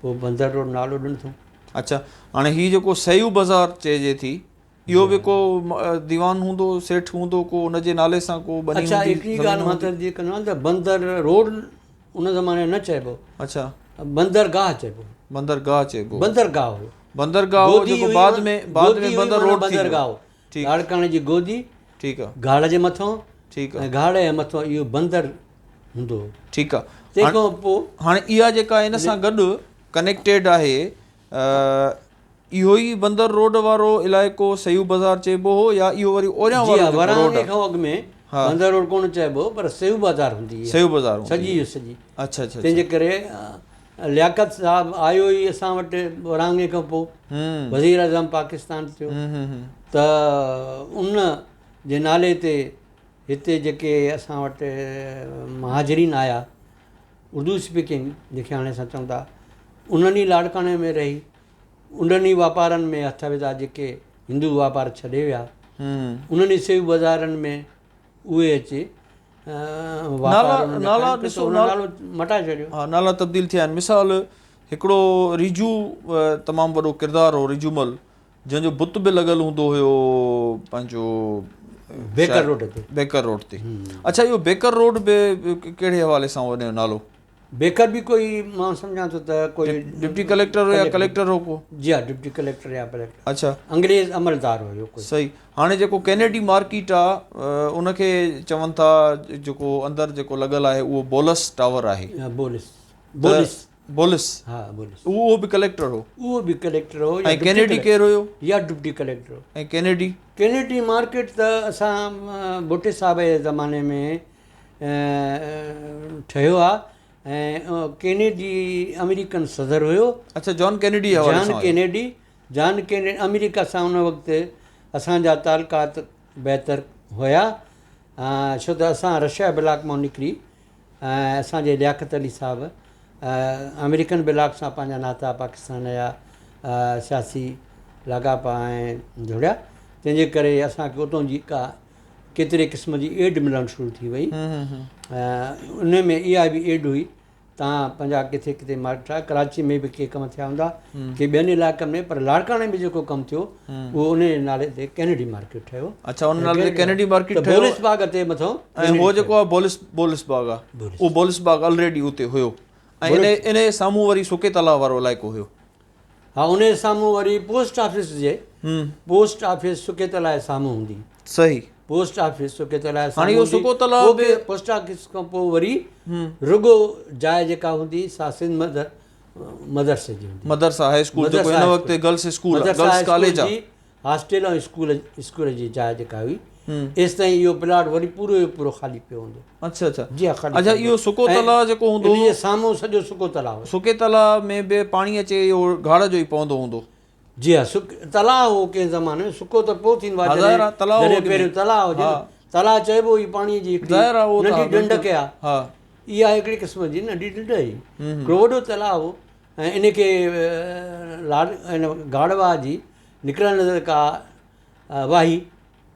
پوء بندر روڊ نالو ڏنو اٿئون. اڇا هاڻي هي جيڪو سيو بازار چئجي ٿي اهو به ڪو ديوان هوندو سيٺ هوندو ڪو ان جي نالي سان ڪو ٻني اڇا هڪڙي ڳالهه مان ترديد ڪندو آهيان ته بندر روڊ ان زماني نه چئبو اڇا بندرگاهه چئبو بندرگاهه چئبو بندرگاهه هو بندرگاهه هو جيڪو بعد ۾ بعد ۾ بندر روڊ ٿي بندرگاهه ٺيڪ لاڙڪاڻي جي گودي ٺيڪ آ گهاڙ جي مٿو ٺيڪ آ ۽ گهاڙ جي مٿو اهو بندر هوندو هو ٺيڪ آ تنهن کان پوء هاڻي اها جيڪا ان سان گڏ ڪنيڪٽيڊ آهي اهو ئي بندر روڊ وارو علائقو سيو بازار چئبو هو يا اهو وري اوريان وارو جيڪو روڊ آهي؟ کان اڳ ۾ بندر روڊ ڪونه چئبو هو پر سيو بازار هوندي هئي. سيو بازار هوندي سڄي جو سڄي. اڇا اڇا تنهن جي ڪري لياقت صاحب آيو ئي اسان وٽ ورهاڱي کان پوء وزير اعظم پاڪستان ٿيو ته ان جي نالي تي هتي جيڪي اسان وٽ مهاجرين آيا اردو اسپيڪنگ جنهن کي هاڻي اسان چئون ٿا انهن ئي لاڙڪاڻي ۾ رهي انهن ئي واپارن ۾ هٿ وڌا جيڪي هندو واپار ڇڏي ويا انهن ئي سيو بازارن ۾ اهي اچي نالا ڏسو نالو مٽائي ڇڏيو. ها نالا تبديل ٿيا آهن مثال هڪڙو ريجو تمام وڏو ڪردار هو ريجومل جنهن جو بت به لڳل هوندو هيو پنهنجو بيڪر روڊ تي بيڪر روڊ تي اڇا اهو بيڪر روڊ به ڪهڙي حوالي سان هو ان جو نالو بيڪر به ڪوئي مان سمجهان ٿو ته ڪوئي ڊپٽي ڪليڪٽر يا ڪليڪٽر هو ڪو جي ها ڊپٽي ڪليڪٽر يا ڪليڪٽر اڇا انگريز عملدار هيو ڪوئي صحيح هاڻي جيڪو ڪينيڊي مارڪيٽ آ ان کي چون ٿا جيڪو اندر جيڪو لڳل آهي اهو بولس ٽاور آهي بولس بولس بولس ها بولس اهو به ڪليڪٽر هو اهو به ڪليڪٽر هو ۽ ڪينيڊي ڪير هيو يا ڊپٽي ڪليڪٽر هو ۽ ڪينيڊي ڪينيڊي مارڪيٽ ته اسان ڀٽي صاحب جي زماني ۾ ٺهيو آ ۽ ڪينيڊي آمريڪن صدر هيو. اڇا جان ڪينيڊي جي حوالي سان جان ڪينيڊي جان ڪينيڊي آمريڪا سان ان وقت اسان جا تعلقات بهتر هيا ڇو ته اسان رشيا بلاڪ مان نڪري ۽ اسان جي لياقت علي صاحب آمريڪن بلاڪ سان پنهنجا ناتا پاڪستان جا سياسي لاڳاپا ۽ جوڙيا تنهن جي ڪري اسان کي اتان جي ڪا ڪيتري قسم جي ايڊ ملڻ شروع ٿي وئي ان ۾ اها به ايڊ هئي تان پنهنجا ڪٿي ڪٿي مارڪيٽ ٺاهيا ڪراچي ۾ به ڪي ڪم ٿيا هوندا ڪي ٻين علائقن ۾ پر لاڙڪاڻي ۾ جيڪو ڪم ٿيو اهو ان جي نالي تي ڪينيڊي مارڪيٽ ٺهيو. اڇا ان نالي تي ڪينيڊي مارڪيٽ ٺهيو. بولس باغ تي مٿو ۽ هو جيڪو آهي بولس بولس باغ آهي اهو بولس باغ الريڊي اتي هيو ۽ ان ان جي سامهون وري سڪي تلاء وارو علائقو هيو. ها ان جي سامهون وري پوسٽ آفيس جي پوسٽ آفيس سڪي تلاء سامهون هوندي. صحيح. پوسٽ آفيس سڪي تلاء هاڻي اهو سڪو تلاء به پوسٽ آفيس کان پوء وري رڳو جاء جيڪا هوندي سا سنڌ مدرسي جي هوندي. مدرسه هاء اسڪول جيڪو هن وقت گرلس اسڪول گرلس ڪاليج آ. هاسٽل ۽ اسڪول اسڪول جي جاء جيڪا هئي ايستائين اهو پلاٽ وري پورو جو پورو خالي پيو هوندو. اڇا اڇا جي ها خالي اڇا اهو سڪو تلاء جيڪو هوندو ان جي سامهون سڄو سڪو تلاء هو. سڪي تلاء ۾ به پاڻي اچي اهو گهاڙ جو ئي پوندو هوندو. جي ها سڪ تلاء هو ڪنهن زماني ۾ سڪو ته پوء ٿيندو آهي جڏهن تلاء جڏهن پهريون تلاء هجي نه تلاء چئبو ئي پاڻي جي هڪڙي ننڍي ڍنڍ کي آهي. اها هڪڙي قسم جي ننڍي ڍنڍ هئي هڪڙو وڏو تلاء هو ۽ ان کي لاڙ گهاڙ واهه جي نڪرڻ ڪا واهي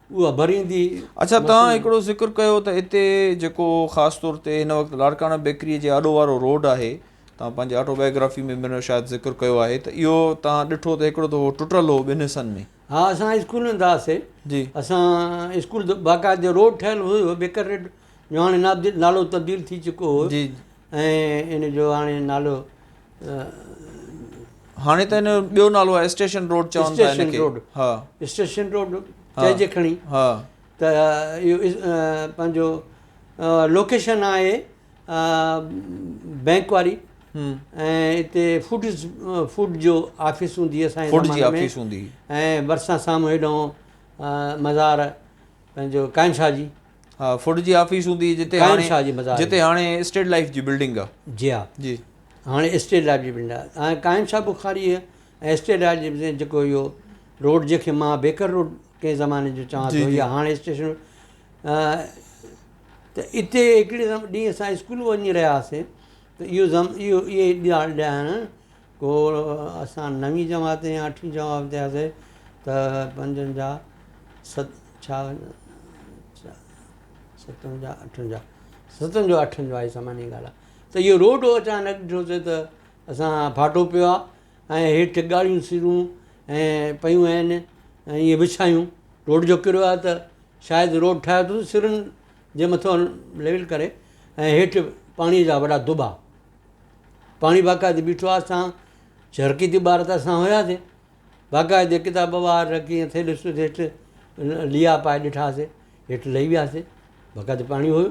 اها ڀريندي. اڇا توهان هڪڙو ذڪر ڪيو ته اتي جيڪو خاص طور تي هن وقت لاڙڪاڻا بيڪري جي آڏو وارو روڊ آهي توهان پنهنجي آٽو بايوگرافي ۾ به شايد ذڪر ڪيو آهي ته اهو توهان ڏٺو ته هڪڙو دفعو ٽٽل هو ٻن حصن ۾. ها اسان اسڪول ويندا هئاسي جي. اسان اسڪول باقاعده روڊ ٺهيل هيو بيڪر روڊ جو هاڻي نالو تبديل ٿي چڪو هو جي. ۽ ان جو هاڻي نالو هاڻي ته ان جو ٻيو نالو آهي اسٽيشن روڊ چون ٿا ان کي ها اسٽيشن روڊ چئجي کڻي ها ته اهو پنهنجو لوڪيشن آهي بئنڪ واري ۽ اتي فوڊ فوڊ جو آفيس هوندي اسان جي فوڊ جي آفيس هوندي ۽ ڀرسان سامهون هيڏانهن مزار پنهنجو قائم شاهه جي ها فوڊ جي آفيس هوندي جتي قائم شاهه جي مزار جتي هاڻي اسٽيٽ لائيف جي بلڊنگ آ جي ها جي هاڻي اسٽيٽ لائيف جي بلڊنگ آ هاڻي قائم شاهه بخاري ۽ اسٽيٽ لائيف جي بلڊنگ جيڪو اهو روڊ جنهن کي مان بيڪر روڊ ڪنهن زماني جو چوان ٿو يا هاڻي اسٽيشن ته اتي هڪڙي ڏينهن اسان اسڪول وڃي رهيا هئاسين ته اهو زم اهو اهي ڏينهن ڏيارڻ ڪو اسان نوين جماعت يا اٺين جماعت هياسين ته 55 ست ڇا 57 58 57 58 واري زماني جي ڳالهه آهي ته اهو روڊ اچانڪ ڏٺوسين ته اسان ڦاٽو پيو آهي ۽ هيٺ ڳاڙهيون سرون ۽ پيون آهن ۽ ائين وڇايون روڊ جو ڪريو آهي ته شايد روڊ ٺاهيو اٿس سرن جي مٿان ليول ڪري ۽ هيٺ پاڻيء جا وڏا دٻا پاڻي باقاعدي بيٺو آهي اسان جهرڪي تي ٻار ته اسان هياسين باقاعدي ڪتاب ٻاهر رکي ۽ ٿيلهي سوڌي هيٺ ليئا پائي ڏٺاسين هيٺ لهي وياسين باقاعدي پاڻي هيو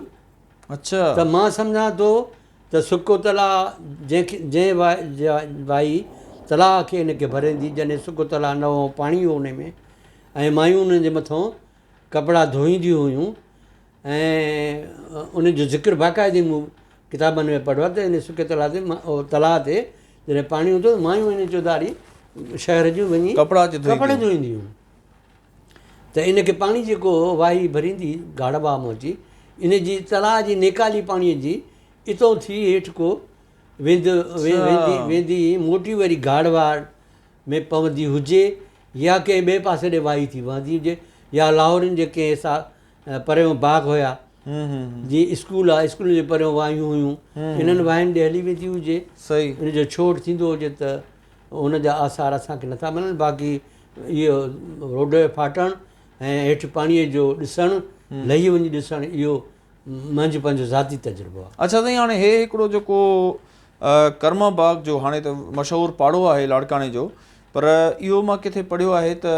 اڇا ته مان سمجهان ٿو ته سڪو تلاء جنهن کي جنهن واهي تلاء کي ان کي ڀريندي جڏهن سڪو تلاء نه هو پاڻي هو ان ۾ ۽ مايون انهن جي مٿان ڪپڙا ڌوئينديون هيون ۽ ان جو ذڪر باقاعدي مون ڪتابن ۾ پڙهيو آهي ته ان سڪي تلاء تي تلاء تي جڏهن پاڻي هوندو ته مايون ان چوڌاري شهر جون وڃي ڪپڙا اچي ڪپڙا ڌوئينديون هيون ته ان کي پاڻي جيڪو واهي ڀريندي گهاڙ واهه مان اچي ان جي تلاء جي نيڪالي پاڻي جي اتو ٿي هيٺ ڪو ويندو ويندي ويندي موٽي وري گهاڙ واهه ۾ پوندي هجي يا ڪنهن ٻئي پاسي ڏي واهي ٿي وهندي هجي يا لاهورين جي ڪنهن حصا پريون باغ هيا جي اسڪول آ اسڪول جي پريون واهيون هيون انهن واهين ڏي هلي ويندي هجي صحيح ان جو ڇوڙ ٿيندو هجي ته ان جا آثار اسان کي نٿا ملن باقي اهو روڊ جو ڦاٽڻ ۽ هيٺ پاڻيء جو ڏسڻ لهي وڃي ڏسڻ اهو منهنجو پنهنجو ذاتي تجربو آهي. اڇا سائين هاڻي هي هڪڙو جيڪو ڪرما باغ جو هاڻي ته مشهور پاڙو آهي لاڙڪاڻي جو پر اهو مان ڪٿي پڙهيو آهي ته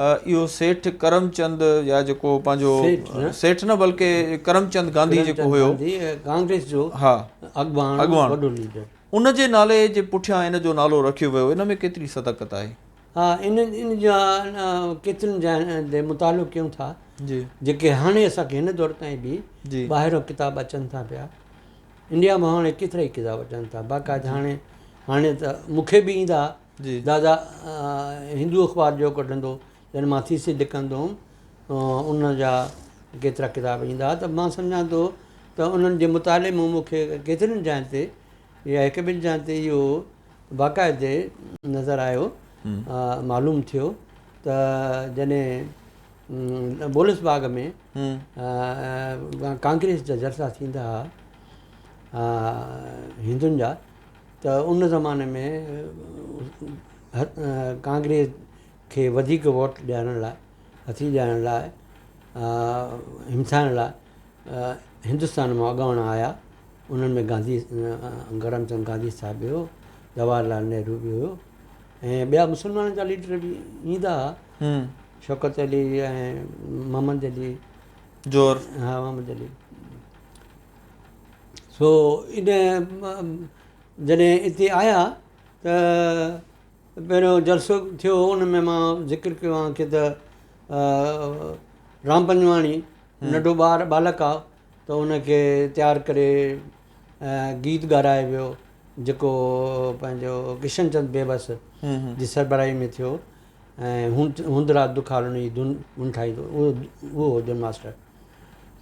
اهو سيٺ ڪرم چند يا جيڪو پنهنجو سيٺ نه بلڪه ڪرم چند گانڌي جيڪو هيو ڪانگريس جو ها اڳواڻ اڳواڻ وڏو ليڊر ان جي نالي جي پٺيان ان جو نالو رکيو ويو ان ۾ ڪيتري صداقت آهي؟ ها ان ان جا ڪيترين جاين تي مطالعو ڪيون ٿا جي جيڪي هاڻي اسان کي هن دور تائين به جي ٻاهران ڪتاب اچن ٿا پيا انڊيا مان هاڻي ڪيترا ئي ڪتاب اچن ٿا باقاعده هاڻي هاڻي ته مون کي به ايندا جي دادا هندو اخبار جو ڪڍندو جڏهن مان ٿيسز لکندو هوم ان جا ڪيترا ڪتاب ايندا ته مان سمجهان ٿو ته انهن جي مطالعي مان مون کي ڪيترين جاين تي يا هڪ ٻن جاين تي اهو باقاعدي نظر آيو معلوم ٿيو ته جڏهن بولس باغ ۾ ڪانگريس جا جلسا ٿيندا هئا هندن جا ته ان زماني ۾ ڪانگريس کي وڌيڪ ووٽ ڏيارڻ لاء هٿي ڏيارڻ لاء همٿائڻ لاء هندستان مان اڳواڻ آيا انهن ۾ گانڌي ڪرمچند گانڌي صاحب به هو جواهر لال نهرو به هيو ۽ ٻيا مسلمانن جا ليڊر به ايندا ها. شوڪت علي ۽ محمد علي جوهر. ها محمد علي. سو ان جڏهن اتي آيا ته پهريون جلسو ٿيو ان ۾ مان ذڪر ڪيو آهي ڪي ته رام پنجواڻي ننڍو ٻار ٻالڪ آ ته ان کي تيار ڪري گيت ڳارائي ويو جيڪو پنهنجو ڪشن چند بيوس جي سربراهي ۾ ٿيو ۽ هوند رات دکالن جي ڌن ڌن ٺاهيندو اهو اهو هو ڌن ماسٽر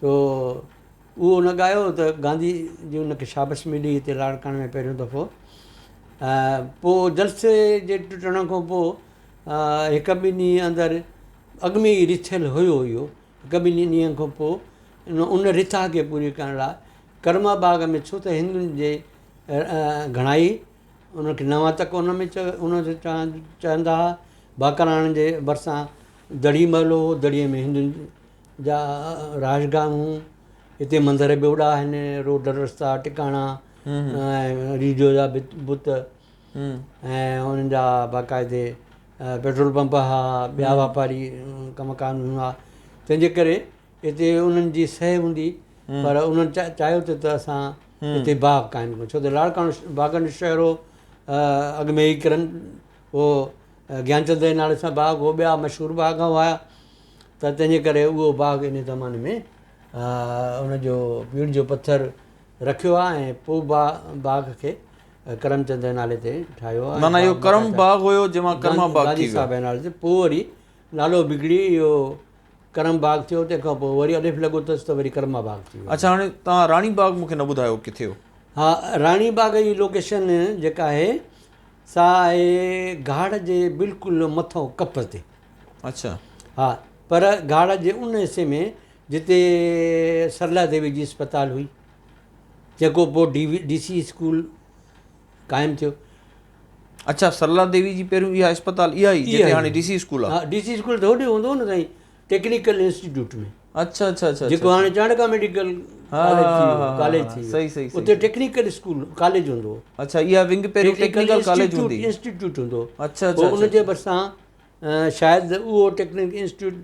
سو اهو ان ڳايو ته گانڌي جي ان کي شابس ملي هتي لاڙڪاڻي ۾ پهريون دفعو پوء جلسي جي ٽٽڻ کان پوء هڪ ٻن ڏينهن اندر اڳ ۾ ئي رٿيل هيو اهو هڪ ٻن ڏينهن کان پوء ان رٿا کي پوري ڪرڻ لاء ڪرما باغ ۾ ڇو ته هندن جي گهڻائي ان کي نوان تڪ ان ۾ ان کي چوندا هئا. باقراڻي جي ڀرسان دڙي محلو هو، دڙي ۾ هندن جا رهائشگاهون هيون. هتي مندر به وڏا آهن، روڊ رستا، ٽڪاڻا ۽ ريجو جا بت ۽ انهن جا باقاعدي پيٽرول پمپ هئا، ٻيا واپاري ڪم ڪار هئا، تنهن جي ڪري هتي انهن جي سهي هوندي پر انهن چاهيو ته اسان هتي باغ قائم ڪيون ڇو ته لاڙڪاڻو باغن جو شهر هو اڳ ۾ ئي ڪرن هو گيانچند جي نالي سان باغ هو ٻيا مشهور باغ هئا ته تنهن جي ڪري اهو باغ ان زماني ۾ ان جو پيڙهه جو پٿر رکيو آهي ۽ پوء باغ کي ڪرمچند جي نالي تي ٺاهيو آهي معنيٰ اهو ڪرم باغ هيو جنهن مان ڪرما باغ ٿي ويو صاحب جي نالي تي پوء وري نالو بگڙي اهو ڪرم باغ ٿيو تنهن کان پوء وري الف لڳو اٿس ته وري ڪرما باغ ٿي ويو. اڇا هاڻي توهان راڻي باغ مون کي نه ٻڌايو ڪٿي هو. ها راڻي باغ جي لوڪيشن جيڪا آهي سا آهي گهاڙ جي بلڪل مٿئون ڪپ تي. اڇا. ها پر گهاڙ جي ان حصي ۾ جتي سرلا ديوي جي اسپتال هئي جيڪو پوء ڊي سي اسڪول قائم ٿيو. اڇا سرلا ديوي جي پهريون اها اسپتال اها ئي جتي هاڻي ڊي سي اسڪول آ. ها ڊي سي اسڪول ته هوڏي هوندو هو نه سائين ٽيڪنيڪل انسٽيٽيوٽ ۾. اڇا اڇا اڇا جيڪو هاڻي چانڊڪا ميڊيڪل ڪاليج ٿي ويو ڪاليج ٿي ويو صحيح صحيح اتي ٽيڪنيڪل اسڪول ڪاليج هوندو هو. اڇا اها ونگ پهريون ٽيڪنيڪل ڪاليج هوندي انسٽيٽيوٽ هوندو هو. اڇا اڇا ان جي ڀرسان شايد اهو ٽيڪنيڪل انسٽيٽيوٽ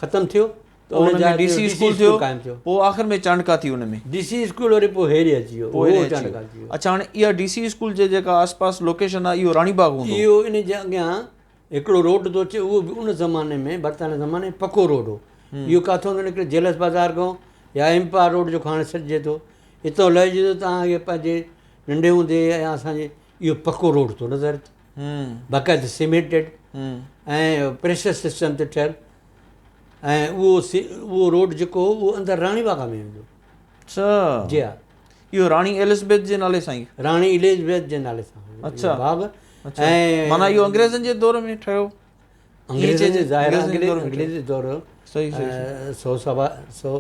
ختم ٿيو ته ان ۾ ڊي سي اسڪول ٿيو قائم ٿيو پوء آخر ۾ چانڊڪا ٿي ان ۾ ڊي سي اسڪول وري پوء هيڏي اچي ويو پوء هيڏي اچي ويو اڇا هاڻي اها ڊي سي اسڪول جي جيڪا آس پاس لوڪيشن آهي اهو راڻي باغ هوندو اهو ان جي اڳيان هڪڙو روڊ ٿو اچي اهو به ان زماني ۾ برطانيه زماني ۾ پڪو روڊ هو اهو ڪاٿو ٿو نڪري جيلس بازار کان يا ايمپائر روڊ جيڪو هاڻي سڏجي ٿو اتان لهجي ٿو توهان کي پنهنجي ننڍي هوندي يا اسان جي اهو پڪو روڊ ٿو نظر اچي باقاعده سيمينٽيڊ ۽ پريشر سسٽم تي ٺهيل ۽ اهو اهو روڊ جيڪو هو اهو اندر راڻي باغ ۾ ويندو اڇا جي ها اهو راڻي ايلزبيٿ جي نالي سان ئي راڻي ايلزبيٿ جي نالي سان اڇا باغ ۽ معنيٰ اهو انگريزن جي دور ۾ ٺهيو انگريزن جي ظاهر انگريزي دور صحيح صحيح سو سوا سو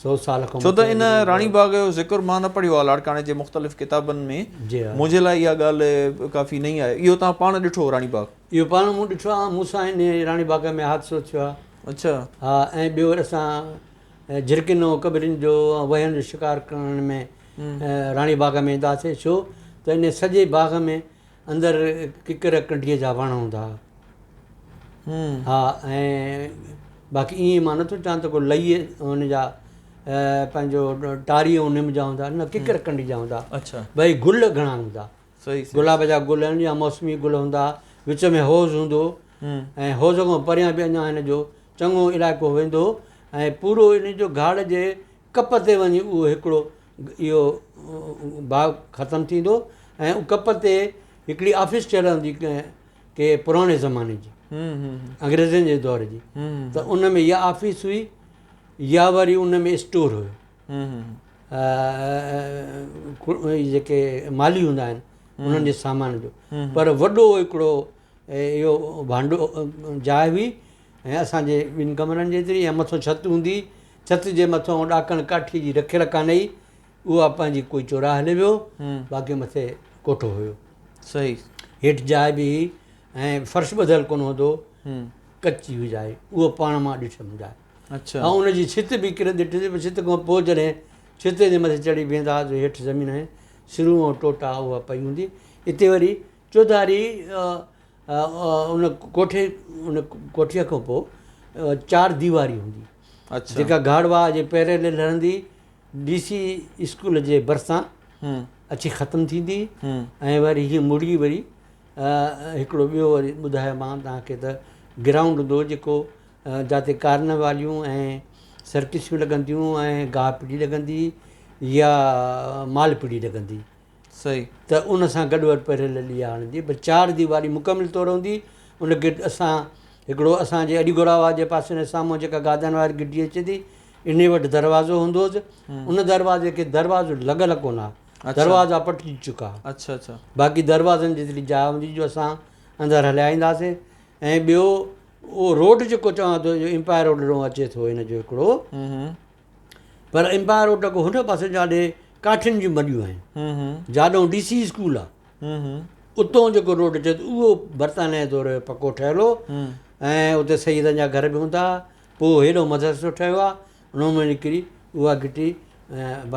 سو سال کان ڇو ته ان راڻي باغ جو ذڪر مان نه پڙهيو آهي لاڙڪاڻي جي مختلف ڪتابن ۾ منهنجي لاء اها ڳالهه ڪافي نئين آهي اهو توهان پاڻ ڏٺو راڻي باغ اهو پاڻ مون ڏٺو آهي مون سان ان راڻي باغ ۾ حادثو ٿيو آهي اڇا ها ۽ ٻيو وري اسان جهرڪين ۽ ڪٻرين جو وهين جو شڪار ڪرڻ ۾ راڻي باغ ۾ ايندا هئاسين ڇو ته ان سڄي باغ ۾ اندر ڪڪر ڪنڍيء جا وڻ هوندا هئا. ها ۽ باقي ائين مان نٿو چوان ته ڪو لئي ان جا پنهنجو ٽاري ۽ نم جا هوندا نه ڪڪر ڪنڍي جا هوندا اڇا ڀئي گل گهڻا هوندا صحيح گلاب جا گل آهن يا موسمي گل هوندا وچ ۾ حوض هوندو ۽ حوض کان پريان به اڃا هن جو چڱو علائقو ويندو ۽ پورو ان جو گهاڙ جي ڪپ تي وڃي اهو هڪڙو اهو باغ ختم ٿيندو ۽ ڪپ تي هڪڙي آفيس ٺهيل هوندي ڪنهن ڪي پراڻي زماني جي انگريزن جي دور جي ته ان ۾ يا آفيس هئي يا وري ان ۾ اسٽور هيو جيڪي مالي هوندا آهن انهن جي سامان جو پر وڏو هڪڙو اهو ڀانڊو جاء هئي ۽ اسان جي ٻن ڪمرن جيتري ۽ مٿو ڇت هوندي ڇت جي مٿو ڏاڪڻ ڪاٺي جي رکيل ڪانه هئي اها پنهنجي ڪوئي چورائي هلي ويو باقي مٿي ڪوٺو هيو صحيح هيٺ جاء به هئي ۽ فرش ٻڌل ڪونه هوندو ڪچي هئي جاء اهو پاڻ مان ڏٺم جاء اڇا ۽ ان جي ڇت به ڪرندي ڏٺي ڇت کان پوء جڏهن ڇت جي مٿي چڙهي بيهندا هئا هيٺ زمين ۾ سرون ۽ ٽوٽا اها پئي هوندي اتي وري چوڌاري ان ڪوٺي ان ڪوٺيء کان پوء چار ديواري هوندي جيڪا گهاڙ واهه جي پيريلل هلندي ڊي سي اسڪول جي ڀرسان اچي ختم ٿيندي ۽ وري هيئن مڙي وري هڪڙو ٻيو وري ٻڌايو مان توهان کي ته گرائونڊ هوندو جيڪو جاتي ڪارنواليون ۽ سرڪسيون لڳنديون ۽ گاهه پڙي لڳندي يا مال پڙي لڳندي صحيح. ته ان سان گڏ وڏ پيريلل اها هڻجي پر چار ديواري مڪمل طور هوندي ان کي اسان هڪڙو اسان جي علي گوڙا واهه جي پاسي ۾ سامهون جيڪا گادن واري گڍي اچي ٿي انهي وٽ دروازو هوندو هوس ان دروازي کي دروازو لڳل ڪونه آ دروازا پٽجي چڪا اڇا اڇا باقي دروازن جيتري جاء هوندي جو اسان اندر هليا اينداسين ۽ ٻيو اهو روڊ جيڪو چوان ٿو جو امپائر روڊ ڏانهن اچي ٿو هن جو هڪڙو پر امپائر روڊ کان هن پاسي جاڏي ڪاٺين جون مڏيون آهن جاڏو ڊي سي اسڪول آ اتو جيڪو روڊ اچي ٿو اهو برطانيا جي دور جو پڪو ٺهيل هو ۽ اتي سيدن جا گهر به هوندا هئا پوء هيڏو مدرسو ٺهيو آ ان ۾ نڪري اها گهٽي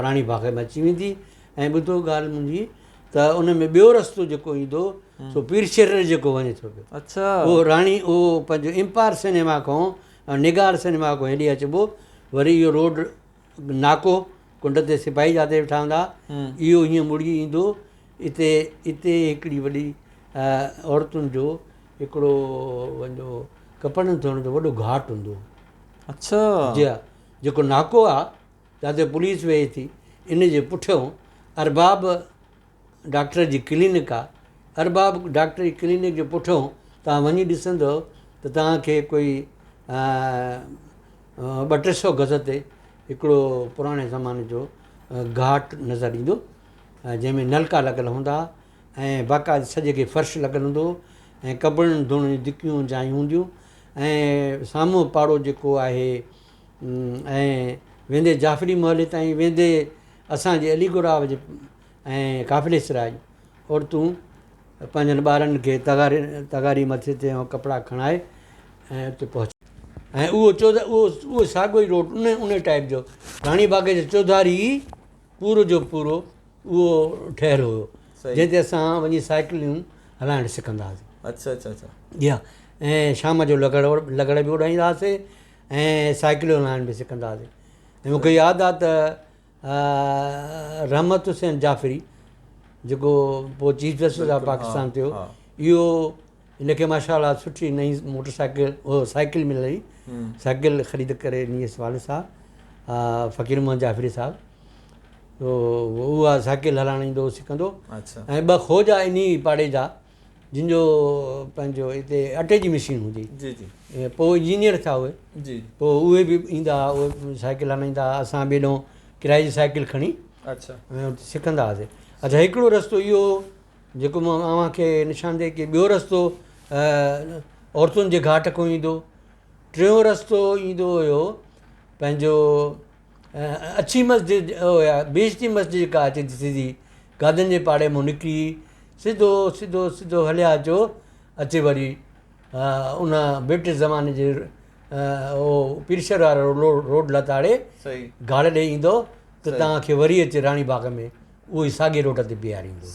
راڻي باغ ۾ اچي ويندي ۽ ٻڌو ڳالهه منهنجي ته ان ۾ ٻيو رستو جيڪو ايندو سو پير شير جيڪو وڃي ٿو پيو اڇا اهو راڻي اهو پنهنجو امپائر سئنيما کان نگار سئنيما کان هيڏي اچبو وري اهو روڊ ناڪو ڪنڊ تي سپاهي جاتي ويٺا هوندا اهو هيئن مڙي ايندو اتي اتي هڪڙي وڏي عورتن جو هڪڙو پنهنجو ڪپڙن ڌوئڻ جو وڏو گهاٽ هوندو هو. اڇا. جي ها جيڪو ناڪو آ جاتي پوليس ويهي ٿي ان جي پٺيون ارباب ڊاڪٽر جي ڪلينڪ آ ارباب ڊاڪٽر جي ڪلينڪ جي پٺيون توهان وڃي ڏسندو ته توهان کي ڪوئي ٻه ٽي سو گز تي هڪڙو پراڻي زماني جو گهاٽ نظر ايندو جنهن ۾ نلڪا لڳل هوندا ۽ باقاعده سڄي کي فرش لڳل هوندو هو ۽ ڪپڙن ڌوئڻ جون دڪيون جايون هونديون ۽ سامهون پاڙو جيڪو آهي ۽ ويندي جعفري محلي تائين ويندي اسان جي علي گوراو جي ۽ قافلي سراء جون عورتون پنهنجن ٻارن کي تغاري تغاري مٿي تي ۽ ڪپڙا کڻائي ۽ اتي پهچ ۽ اهو چوڌ اهو اهو ساڳيو ئي روڊ ان ان ٽائيپ جو راڻي باغ جي چوڌاري پورو جو پورو اهو ٺهيل هيو جنهن تي اسان وڃي سائيڪليون هلائڻ سکندا هئاسين. اڇا اڇا اڇا. جي ها ۽ شام جو لغڙ لغڙ به اڏائيندا هئاسين ۽ سائيڪليون هلائڻ به سکندا هئاسين ۽ مونکي ياد آهي ته رحمت حسين جعفري جيڪو پوء چيف جسٽس آف پاڪستان ٿيو اهو هن کي ماشاء الله سٺي نئين موٽر سائيڪل اهو سائيڪل ملي سائيڪل خريد ڪري ڏني هيس والد صاحب فقير محمد جعفري صاحب تو اها سائيڪل هلائڻ ايندو هو سکندو ۽ ٻه خوجا انهي پاڙي جا جن جو پنهنجو هتي اٽي جي مشين هوندي جي جي پوء انجنيئر ٿيا اهي جي پوء اهي به ايندا هئا اهي سائيڪل هلائيندا هئا اسان به هيڏو ڪرائي جي سائيڪل کڻي اڇا ۽ اتي سکندا هئاسي اڇا هڪڙو رستو اهو جيڪو مان اوهان کي نشاندهي ڪئي ٻيو رستو عورتن جي گهاٽ کان ايندو ٽيون رستو ايندو هيو پنهنجو اڇي مسجد يا بهشتي مسجد جيڪا اچي ٿي سڌي گادن جي پاڙي مان نڪري سڌو سڌو سڌو هليا اچو اچي وري ان برٽش زماني جي اهو پيرشر وارو روڊ لتاڙي گهاڙ ڏي ايندو ته توهان کي وري اچي راڻي باغ ۾ اهو ئي ساڳي روڊ تي بيهاريندو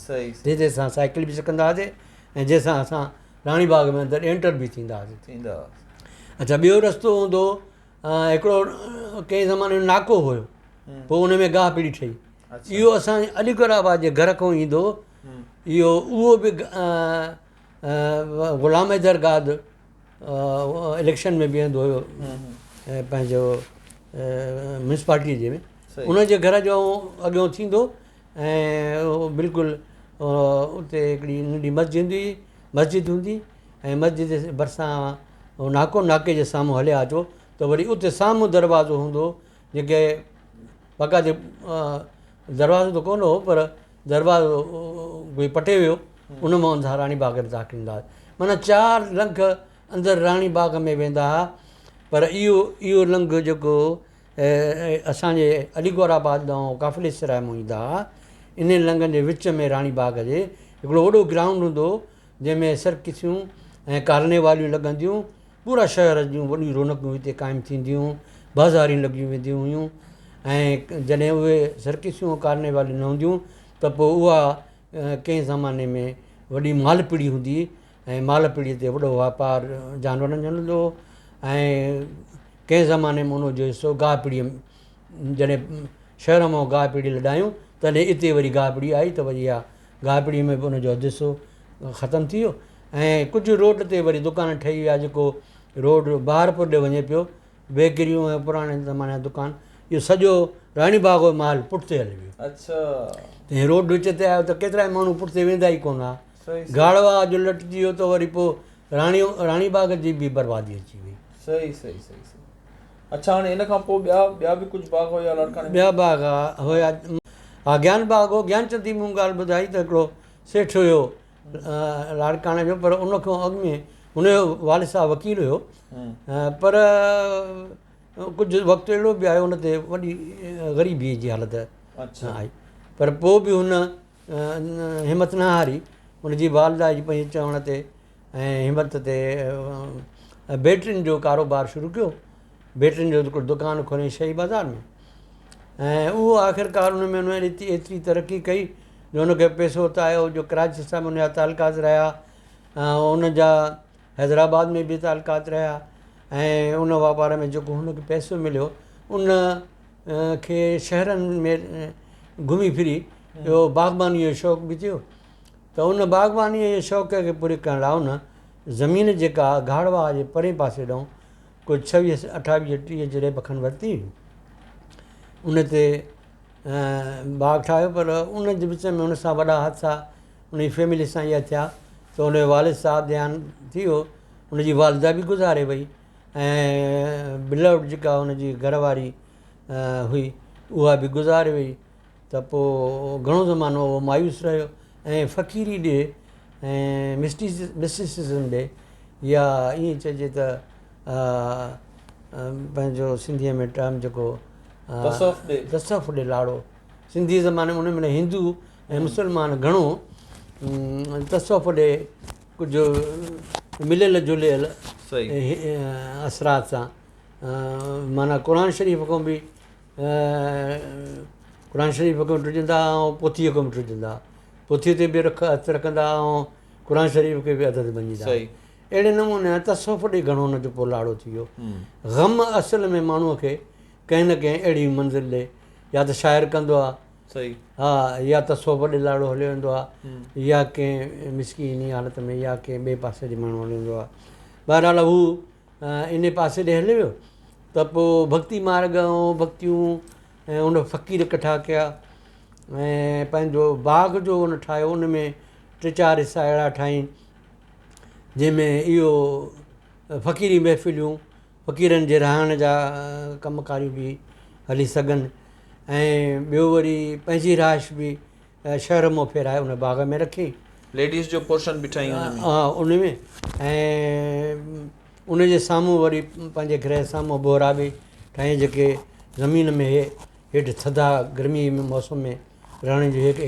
جنهن تي اسان سائيڪل به سکندا هئاسين ۽ جنهن سان اسان راڻي باغ ۾ اندر اينٽر به ٿيندا هئاسين ٿيندا اڇا ٻيو رستو هوندو هڪڙو ڪنهن زماني ۾ ناڪو هيو پوء ان ۾ گاهه پيڙي ٺهي اهو اسان علي گور آباد جي گهر کان ايندو اهو اهو به غلام حيدر گاد اليڪشن ۾ بيهندو هيو پنهنجو ميونسپالٽي جي ۾ ان جي گهر جو اڳيون ٿيندو ۽ بلڪل اتي هڪڙي ننڍي مسجد هوندي هئي مسجد هوندي ۽ مسجد جي ڀرسان ناڪو ناڪي جي سامهون هليا اچو ته وري اتي سامهون دروازو هوندو جيڪي باقاعدي دروازو ته ڪونه هو پر دروازو ڪوئي پٽي ويو ان مان اسان راڻي باغ ۾ داخل ٿيندا هئاسين معنيٰ چار لنگهه اندر راڻي باغ ۾ ويندا هئا پر اهو اهو لنگهه جيڪو اسان جي علي گور آباد ڏانهن قافلي سراء مان ايندا هئا انهن لنگهن جي وچ ۾ راڻي باغ جي هڪڙو وڏو گرائونڊ هوندو هو جنهن ۾ سرڪسيون ۽ ڪارنيواليون لڳنديون پورا شهر جون وڏيون رونقون هتي قائم ٿينديون بازاريون لڳيون وينديون هيون ۽ جڏهن اهي سرڪسيون ڪارنيواليون نه هونديون ته پوء اها ڪنهن زماني ۾ وڏي مالپڙي هوندي هئي ۽ مال پڙيء تي وڏو واپار جانورن جو هلندو هو ۽ ڪنهن زماني ۾ ان جو حصو گاهه پڙيء جڏهن شهر مان گاهه پڙي لڏايون تڏهن اتي وري گاهه پڙي آئي ته وري اها گاهه پڙي ۾ به ان جو اڌ حصو ختم ٿي ويو ۽ ڪجهه روڊ تي وري دڪان ٺهي ويا جيڪو روڊ بهارپور ڏي وڃي پيو بيڪريون ۽ پراڻي زماني جا دڪان اهو سڄو راڻي باغ جو مال پٺتي هلي ويو. اڇا. ته روڊ وچ تي آيو ته ڪيترا ئي ماڻهو پٺتي ويندا ئي ڪونه ها. گهاڙوا جو لٽجي ويو ته وري پوء راڻي راڻي باغ جي به بربادي اچي وئي. صحيح صحيح صحيح صحيح اڇا هاڻي ان کان پوء ٻيا ٻيا به ڪجهه باغ هيا لاڙڪاڻي ۾؟ ٻيا باغ هيا ها گيان باغ هو گيانچند جي مون ڳالهه ٻڌائي ته هڪڙو سيٺ هيو لاڙڪاڻي جو پر ان کان اڳ ۾ هن جو والد صاحب وڪيل هيو پر ڪجهه وقت اهڙو به آيو ان تي وڏي غريبي جي حالت آئي پر پوء به هن همت نه هاري هن جي والده جي پنهنجي چوڻ تي ۽ همت تي بيٽرين جو ڪاروبار شروع ڪيو بيٽرين جو هڪڙو دڪان کوليائين شهي بازار ۾ ۽ اهو آخرڪار ان ۾ هن ايتري ترقي ڪئي جو هن کي پئسو اتان آيو جو ڪراچي سان به ان جا تعلقات رهيا ۽ ان جا حيدرآباد ۾ به تعلقات رهيا ۽ ان واپار ۾ جيڪو هن کي پئسو مليو ان کي شهرن ۾ گهمي ڦري اهو باغبانيء جو شوق به ٿيو ته ان باغبانيء جي شوق کي پوري ڪرڻ لاء ان زمين جيڪا گهاڙ واهه جي پرئين پاسي ڏانهن ڪجهه ڇويهه اٺاويهه ٽيهه جريب کن ورتي ان تي باغ ٺاهيو پر ان جي وچ ۾ ان سان وڏا حادثا ان جي فيملي سان اها ٿيا ته ان جو والد صاحب ديهانت ٿي ويو ان جي والده به گذاري وئي ۽ بلوڊ جيڪا ان جي گهر واري هئي اها به گذاري وئي ته پوء گهڻو زمانو اهو مايوس رهيو ۽ فقيري ڏي ۽ مسٽسزم ڏي يا ائين چئجي ته پنهنجو سنڌيء ۾ ٽرم جيڪو تصوف ڏي تصوف ڏي لاڙو سنڌي زبان ۾ ان مهل هندو ۽ مسلمان گهڻو تصوف ڏي ڪجهه مليل جليل اثرات سان معنيٰ قرآن شريف کان به قرآن شريف کان به ڊڄندا ۽ پوٿيء کان به ڊڄندا پوٿيء تي به رک هٿ رکندا ۽ قرآن شريف کي به عدد مڃيندا اهڙي نموني تصوف ڏي گهڻو هن جو پوء لاڙو ٿي ويو. غم اصل ۾ ماڻهوء کي ڪنهن نه ڪنهن اهڙي منزل ڏي يا ته شاعر ڪندو آهي ها يا تصوف ڏي لاڙو هليو ويندو آهي يا ڪنهن مسڪيني حالت ۾ يا ڪنهن ٻئي پاسي ڏي ماڻهو هليو ويندو آهي. بهرحال هو انهي پاسي ڏي هليو ويو ته پوء ڀڳتي مارڳ ۽ ڀڳتيون ۽ ان فقير ڪٺا ڪيا ۽ پنهنجو باغ جو ان ٺاهيو ان ۾ ٽي چار حصا اهڙا ٺاهين جنهن ۾ اهو فقيري محفليون فقيرن جي رهائڻ جا ڪم ڪاريون به هلي سگهن ۽ ٻيو وري پنهنجي رهائش به شهر مان ڦيرائي ان باغ ۾ رکي. ليڊيز جو پورشن به ٺاهي ان ۾. ها ان ۾ ۽ ان جي سامهون وري پنهنجي گهر جي سامهون ٻوهرا به ٺاهيائين جيڪي زمين ۾ هيٺ ٿڌا گرمي موسم ۾ رهڻ جو هڪ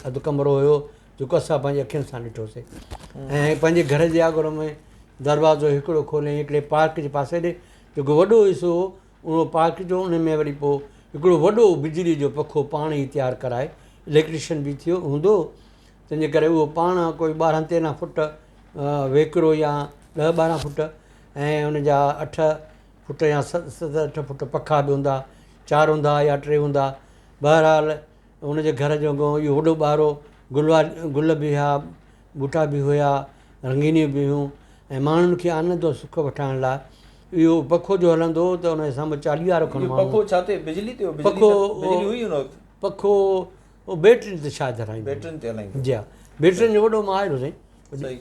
اڌ ڪمرو هيو جيڪو اسان پنهنجي اکين سان ڏٺوسي ۽ پنهنجي گهر جي آڳر ۾ دروازو هڪڙو کوليائين هڪڙي پارڪ جي پاسي ڏي جيڪو وڏو حصو هو اهو پارڪ جو ان ۾ وري پوء هڪڙو وڏو بجلي جو پکو پاڻ ئي تيار ڪرائي اليڪٽريشن به ٿيو هوندو تنهنجي ڪري اهو پاڻ ڪوئي ٻارهن تيرهن فٽ ويڪرو يا ڏهه ٻارهن فٽ ۽ ان جا اٺ فٽ يا ست اٺ فٽ پکا به هوندا چار هوندا يا ٽي هوندا بهرحال هن جي گهر جو اڳيون اهو وڏو ٻارو گل گل به هيا ٻوٽا به هيا رنگينيون به هيون ۽ ماڻهن کي آنند ۽ سک وٺائڻ لاء اهو پکو جو هلندو هو ته ان جي سامهون چاليهارو کن ماڻهو پکو ڇا تي بجلي تي هو پکو بجلي هئي ان وقت پکو بيٽرين تي شايد هلائيندو بيٽرين تي هلائيندو جي ها بيٽرين جو وڏو ماهر هو سائين صحيح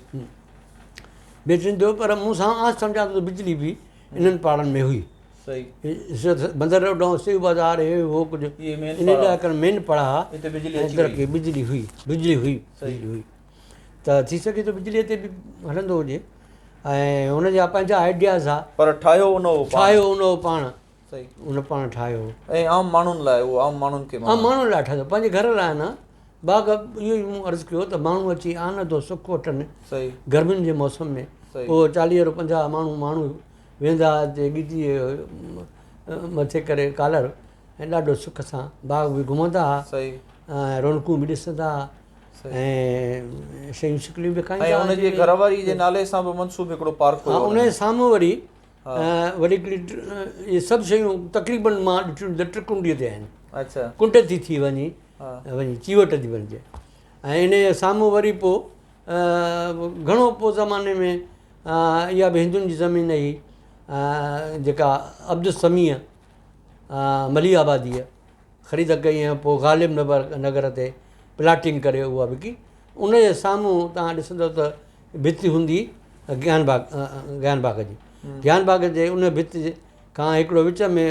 بيٽرين تي پر مون سان آس سمجهان ٿو ته بجلي به انهن پاڙن ۾ هئي صحيح بندر روڊ ۽ سيو بازار هي هو ڪجهه اهي مين انهي لاء ڪري مين پڙا ها اتي بجلي اچي وئي بجلي هئي بجلي هئي بجلي هئي ته ٿي سگهي ٿو بجلي تي به هلندو هجي ۽ هن جا پنهنجا آئيڊياز ها پر ٺاهيو ان هو ٺاهيو ان هو پاڻ صحيح ان پاڻ ٺاهيو هو ۽ عام ماڻهن لاء اهو عام ماڻهن کي عام ماڻهن لاء ٺاهيو پنهنجي گهر لاء نه باغ اهو ئي مون عرض ڪيو ته ماڻهو اچي آنند و سک وٺن صحيح گرمين جي موسم ۾ پوء چاليهه پنجاهه ماڻهو ماڻهو ويندا ها اتي ڳچيء مٿي ڪري ڪالر ۽ ڏاڍو سک سان باغ به گهمندا ها صحيح ۽ رونقون به ڏسندا ها. ۽ شيون شڪليون به کائيندا ۽ ان جي گهر واري جي نالي سان به منسوب هڪڙو پارڪ هيو. ها ان جي سامهون وري وري هڪڙي اهي سڀ شيون تقريبن مان ڏٺيون ته ٽرڪنڊي تي آهن. اڇا. ڪنڊ ٿي ٿي وڃي وڃي چيوٽ ٿي بڻجي ۽ ان جي سامهون وري پوء گهڻو پوء زماني ۾ اها به هندن جي زمين هئي جيڪا عبدالسميع مليح آباديء خريد ڪئي ۽ پوء غالب نگر تي پلاٽنگ ڪري اها وڪي. ان جي سامهون توهان ڏسندؤ ته ڀت هوندي گيان باغ گيان باغ جي. گيان باغ جي ان ڀت کان هڪڙو وچ ۾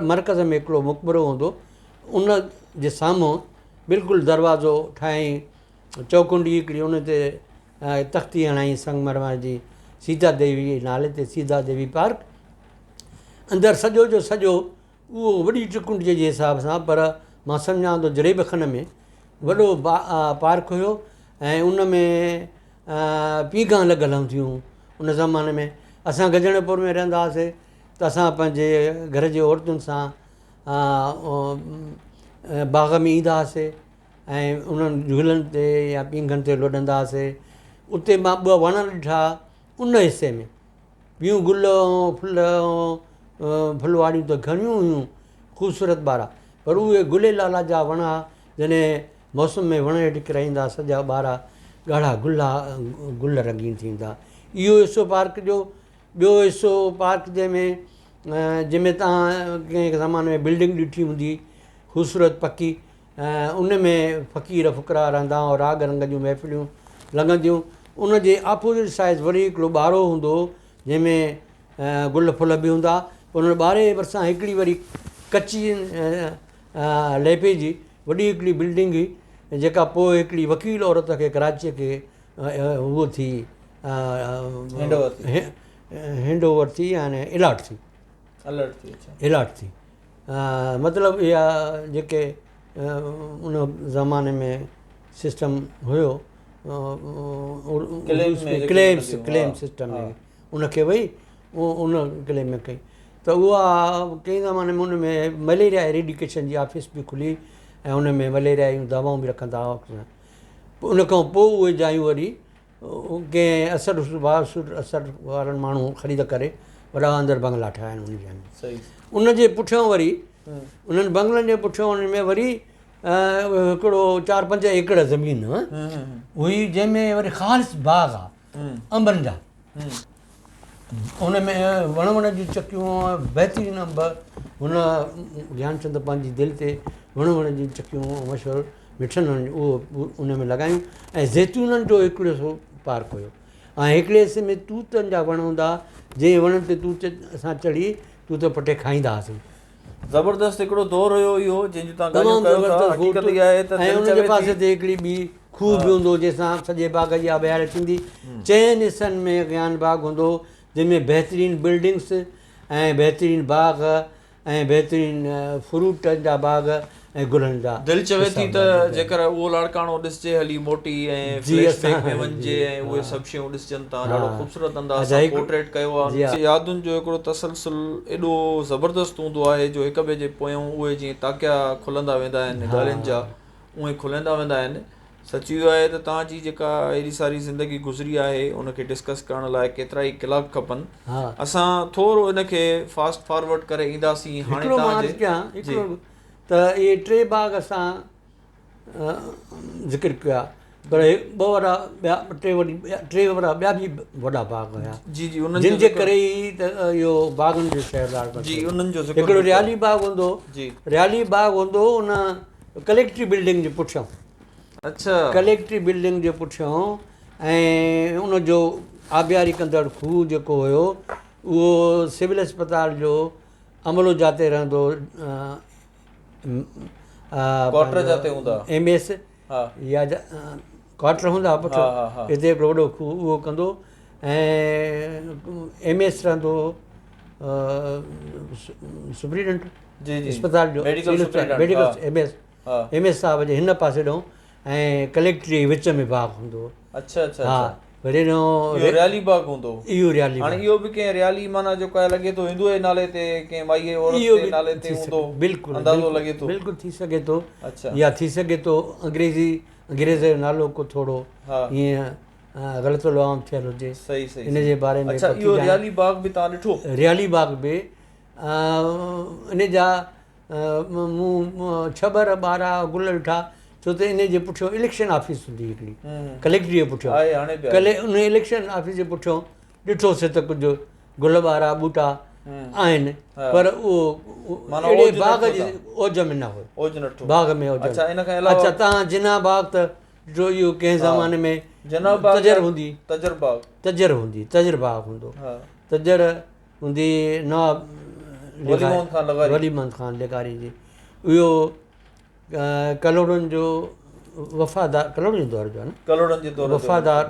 مرڪز ۾ هڪڙو مقبرو هوندو ان جي سامهون بلڪل دروازو ٺاهيائين چوڪنڊي هڪڙي ان تي تختي هڻائين سنگ مرمر جي سيتا ديوي جي نالي تي سيتا ديوي پارڪ اندر سڄو جو سڄو اهو وڏي ٽرڪنڊيء جي حساب سان پر مان سمجهان ٿو جريب کن ۾ وڏو پارڪ هيو ۽ ان ۾ پينگها لڳل هونديون هيون ان زماني ۾ اسان گجڻپور ۾ رهندا هئاسي ته اسان پنهنجي گهر جي عورتن سان باغ ۾ ايندا هئاسي ۽ انهن جهولن تي يا پينگهن تي لڏندا هئاسي اتي مان ٻه وڻ ڏٺا ان حصي ۾ ٻيون گل ۽ ڦل ۽ ڦلواڙيون ته گهڻيون هيون خوبصورت ٻارا پر اهي گل لالا جا وڻ ها جڏهن موسم ۾ وڻ هيٺ ڪرائيندا سڄا ٻارا ڳاڙها گل گل رنگين ٿيندا اهو حصو پارڪ جو ٻيو حصو پارڪ جنهن ۾ جنهن ۾ توهان ڪنهن زماني ۾ بلڊنگ ڏٺي هوندي خوبصورت پڪي ان ۾ فقير فقرا رهندا هئا راڳ رنگ جون محفلون لڳنديون ان جي آپوزٽ سائيڊ وري هڪڙو ٻارو هوندو هو جنهن ۾ گل ڦل به هوندا ان ٻاري جي ڀرسان هڪڙي وري ڪچي ليپي جي وڏي هڪڙي بلڊنگ هئي جيڪا پوء هڪڙي وڪيل عورت کي ڪراچيء کي هوء ٿي هينڊ اوور ٿي يعني الاٽ ٿي الاٽ ٿي مطلب اها جيڪي ان زماني ۾ سسٽم هيو ڪليم ڪليم سسٽم ۾ ان کي وئي ان ڪليم ۾ ڪئي ته اها ڪنهن زماني ۾ ان ۾ مليريا ايريڊيڪيشن جي آفيس به کلي ۽ ان ۾ مليريا جون دوائون به رکندا هئا ان کان پوء اهي جايون وري ڪنهن اثر اثر وارن ماڻهو خريد ڪري وڏا اندر بنگلا ٺاهيا آهن ان جاين ۾ ان جي پٺيان وري انهن بنگلن جي پٺيان انهن ۾ وري هڪڙو چار پنج ايڪڙ زمين هئي جنهن ۾ وري خالص باغ آ انبن جا ان ۾ وڻ وڻ جون چڪيون بهترين انب هن گيانچند پنهنجي دل تي وڻ وڻ جون چڪيون مشهور مٺن اهو ان ۾ لڳايون ۽ زيتونن جو هڪڙو سو پارڪ هيو ۽ هڪڙي حصي ۾ توتن جا وڻ هوندا جنهن وڻن تي توت اسان چڙهي توت پٽي کائيندا هئاسين. زبردست هڪڙو دور هيو اهو جنهن جون توهان ڳالهيون ڪيو ٿا حقيقت اها آهي ته ۽ ان جي پاسي تي هڪڙي ٻي کوهه به هوندو هو جنهن سان سڄي باغ جي آبياري ٿيندي چئن حصن ۾ گيان باغ هوندو هو جنهن ۾ بهترين بلڊنگس ۽ بهترين باغ ۽ بهترين فروٽن جا باغ ۽ گلن جا دل چوي ٿي ته جيڪر اهو لاڙڪاڻو ڏسجي هلي موٽي ۽ فليش بيڪ ۾ وڃجي ۽ اهي سڀ شيون ڏسجن توهان ڏاڍو خوبصورت انداز سان پورٽريٽ ڪيو آهي. يادن جو هڪڙو تسلسل ايڏو زبردست هوندو آهي جو هڪ ٻئي جي پويان اهي جيئن تاڪيا کلندا ويندا آهن ڳالهين جا اونئي کلندا ويندا آهن. سچ اهو آهي ته توهان جي جيڪا ايڏي ساري زندگي گذري آهي ان کي ڊسڪس ڪرڻ لاء ڪيترا ئي ڪلاڪ کپن. اسان ٿورو ان کي فاسٽ فارورڊ ڪري اينداسين هاڻي توهان جي هڪڙو ته اهي ٽي باغ اسان ذڪر ڪيا پر ٻه وڏا ٻيا ٽي وري ٽي وڏا ٻيا به وڏا باغ هيا جي جي انهن جن جي ڪري ئي ته اهو باغن جو شهر لاڙڪاڻو جي انهن جو ذڪر هڪڙو ريالي باغ هوندو جي ريالي باغ هوندو ان ڪليڪٽري بلڊنگ جي پٺيان اڇا ڪليڪٽري بلڊنگ جي پٺيان ۽ ان جو آبياري ڪندڙ کوهه جيڪو هيو اهو سول اسپتال جو عملو جاتي رهندو ڪوارٽر جاتي هوندا ايم ايس يا ڪوارٽر هوندا پٺيان هتي هڪڙو وڏو کوهه اهو ڪندو ۽ ايم ايس رهندو سپريڊنٽ اسپتال جو medical M S M S صاحب جي هن پاسي ڏانهن ۽ ڪليڪٽري جي وچ ۾ باغ هوندو هو. اڇا اڇا ها وري اهو ريالي باغ هوندو هو. اهو ريالي هاڻي اهو به ڪنهن ريالي معنيٰ جيڪو آهي لڳي ٿو هندوء جي نالي تي ڪنهن مائي عورت جي نالي تي هوندو بلڪل اندازو لڳي ٿو بلڪل ٿي سگهي ٿو اڇا يا ٿي سگهي ٿو انگريزي انگريز جو نالو ڪو ٿورو ائين غلط العام ٿيل هجي. صحيح صحيح. ان جي باري ۾ اڇا اهو ريالي باغ به توهان ڏٺو؟ ريالي باغ به ان جا مون ڇٻر ٻارا گل ڏٺا ڇو ته ان جي پٺيون اليڪشن آفيس هوندي هڪڙي ڪليڪٽري جي پٺيون ان اليڪشن آفيس جي پٺيون ڏٺوسي ته ڪجهه گل ٻارا ٻوٽا آهن پر اهو اهڙي باغ جي اوج ۾ نه هو باغ ۾ اوج اڇا توهان جناح باغ ته ڏٺو اهو ڪنهن زماني ۾ تجر هوندي تجر باغ تجر هوندي تجر باغ هوندو تجر هوندي نواب ولي محمد خان لغاري ولي محمد خان لغاري جي اهو ڪلهوڙن جو وفادار ڪلهوڙن جي دور جو آهي نه ڪلهوڙن جي دور وفادار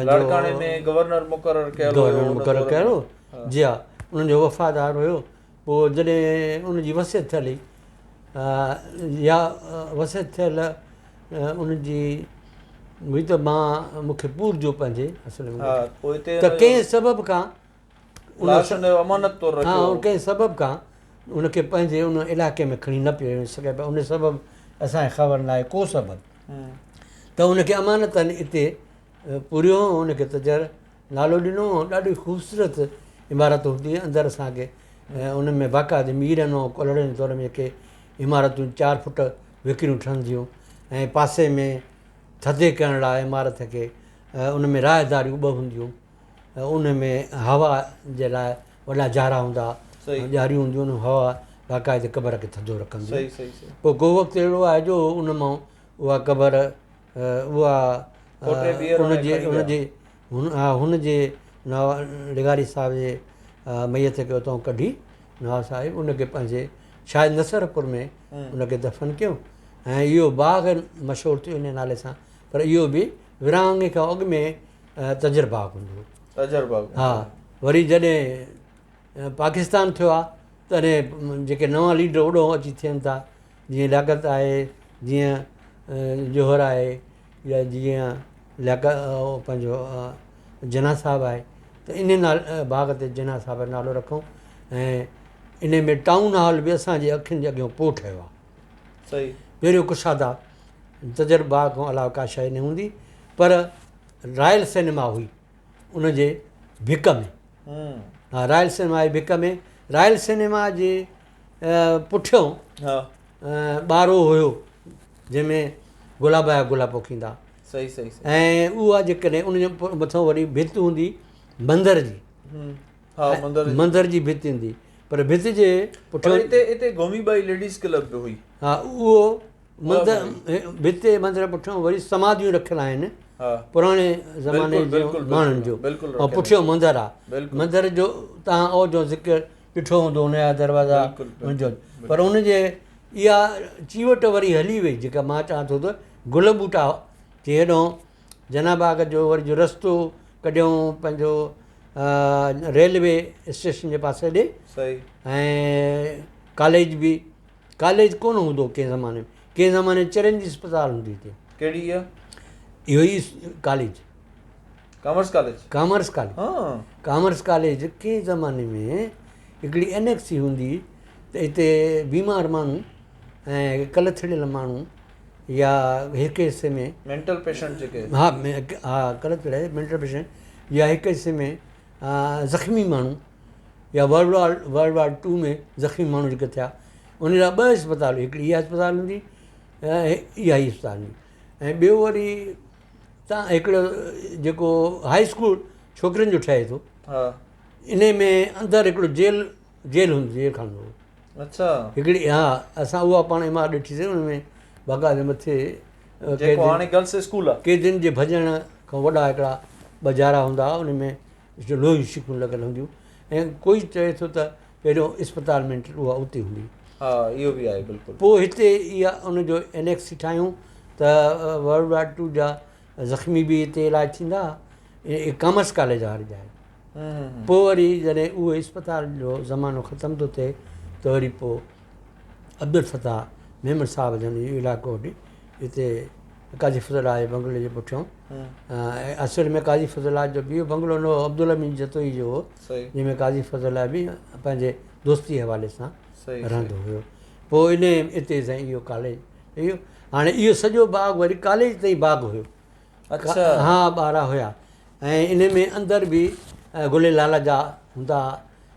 لاڙڪاڻي ۾ گورنر مقرر ڪيل هو گورنر مقرر ڪيل هو جي ها انهن جو وفادار هيو پوء جڏهن ان جي وصيت ٿيل هئي يا وصيت ٿيل ان جي هئي ته مان مون کي پورجو پنهنجي اصل ۾ ته ڪنهن سبب کان لاش ان جو امانت طور رکيو ها ڪنهن سبب کان ان کي پنهنجي ان علائقي ۾ کڻي نه پيو وڃي سگهي پيو ان سبب اسان کي خبر ناهي ڪو سبب ته ان کي امانتن اتي پوريو ان کي تجر نالو ڏنو ڏاڍي خوبصورت عمارت هوندي اندر اسان کي ان ۾ باقاعدي ميرن ۽ ڪلهوڙن جي دور ۾ جيڪي عمارتون 4 فٽ ويڪريون ٺهنديون ۽ پاسي ۾ ٿڌي ڪرڻ لاء عمارت کي ان ۾ راهداريون 2 هونديون ان ۾ هوا جي لاء وڏا جارا هوندا ڄاريون هونديون ان هوا باقاعدي قبر کي ٿڌو رکندي. پوء ڪو وقت اهڙو آهي جو ان مان اها قبر اها ان جي ان جي هن جي لغاري صاحب جي ميت کي اتان ڪڍي نواب صاحب ان کي پنهنجي شايد نصرپور ۾ ان کي دفن ڪيو ۽ اهو باغ مشهور ٿيو ان نالي سان. پر اهو به ورهاڱي کان اڳ ۾ تجر باغ هوندو هو. تجر باغ ها. وري جڏهن پاڪستان ٿيو آهي تڏهن جيڪي نوان ليڊر اوڏو اچي ٿين ٿا، جيئن لياقت آهي، جيئن جوهر آهي، يا جيئن لياقت پنهنجو جناح صاحب آهي، ته ان نالي باغ تي جناح صاحب جو نالو رکون. ۽ ان ۾ ٽائون هال به اسان جي اکين جي اڳيان پوء ٺهيو آهي. صحيح. پهريون ڪشادا تجر باغ کان علاوه ڪا شيء نه هوندي، پر رائل سئنيما هئي ان جي ڀڪ ۾. ها رائل سئنيما جي ڀڪ ۾، رائل سئنيما جي پٺيون ٻارو هيو جنهن ۾ گلاب جا گل پوکيندا. صحيح صحيح. ۽ اها جيڪڏهن ان جي مٿان وري ڀت هوندي مندر جي. ها مندر جي. مندر جي ڀت هوندي، پر ڀت جي پٺيون هتي هتي گومي ٻائي ليڊيز ڪلب به هئي. ها اهو مندر ڀت جي مندر پٺيان وري سماڌيون رکيل آهن پراڻي زماني جي ماڻهن جو، ۽ پٺيون مندر آهي. مندر جو توهان او جو ذڪر ڏٺو هوندو، ان جا دروازا ان جو، پر ان جي اها چيوٽ وري هلي وئي جيڪا مان چوان ٿو ته گل ٻوٽا جي هيڏو جناح باغ جو وري جو رستو ڪڍيائون پنهنجو ريلوي اسٽيشن جي پاسي ڏي، ۽ ڪاليج به ڪاليج ڪونه هوندو ڪنهن زماني ۾، ڪنهن زماني ۾ چرين جي اسپتال هوندي هتي. ڪهڙي اها؟ اهو ئي college. Commerce college. Commerce college. Commerce college ڪنهن زماني ۾ هڪڙي اينيڪسي هوندي ته هتي بيمار ماڻهو ۽ ڪل ٿڙيل ماڻهو يا هڪ حصي ۾ مينٽل پيشنٽ جيڪي ها ها ڪل ٿڙيل مينٽل پيشنٽ يا هڪ حصي ۾ زخمي ماڻهو يا ورلڊ وار ورلڊ وار 2 ۾ زخمي ماڻهو جيڪي ٿيا ان لاء 2 اسپتال هڪڙي اها اسپتال هوندي ۽ اها ئي اسپتال هوندي ۽ ٻيو وري تان هڪڙو جيڪو هائي اسڪول ڇوڪرين جو ٺهي ٿو ان ۾ اندر هڪڙو جيل جيل هوندي جيل خانو هو. اڇا. هڪڙي ها اسان اها پاڻ عمارت ڏٺيسين ان ۾ باقاعده مٿي جيڪو هاڻي گرلس اسڪول آهي. قيدين جي ڀڄڻ کان وڏا هڪڙا 2 جارا هوندا هئا ان ۾ لوهي جون شيخون لڳل هونديون ۽ ڪوئي چوي ٿو ته پهريون اسپتال مينٽل اها اتي هوندي. ها اهو به آهي بلڪل. پوء هتي اها ان جو انيڪس ٺاهيون ته ورلڊ وار 2 جا زخمي به هتي علاج ٿيندا. ڪامرس ڪاليج واري جاء. پوء وري جڏهن اهو اسپتال جو زمانو ختم ٿو ٿئي ته وري پوء عبدالفتاح ميمڻ صاحب جن اهو علائقو وٺي هتي قاضي فضل الله جي بنگلي جي پٺيان، اصل ۾ قاضي فضل الله جو به اهو بنگلو نه هو، عبدالامين جتوئي جو هو، جنهن ۾ قاضي فضل الله به پنهنجي دوستي حوالي سان رهندو هيو. پوء ان اتي سائين اهو ڪاليج اهو هاڻي اهو سڄو باغ وري ڪاليج تائين باغ هيو. اڇا. ها ٻارا هيا ۽ ان ۾ اندر به گل لاله جا هوندا ها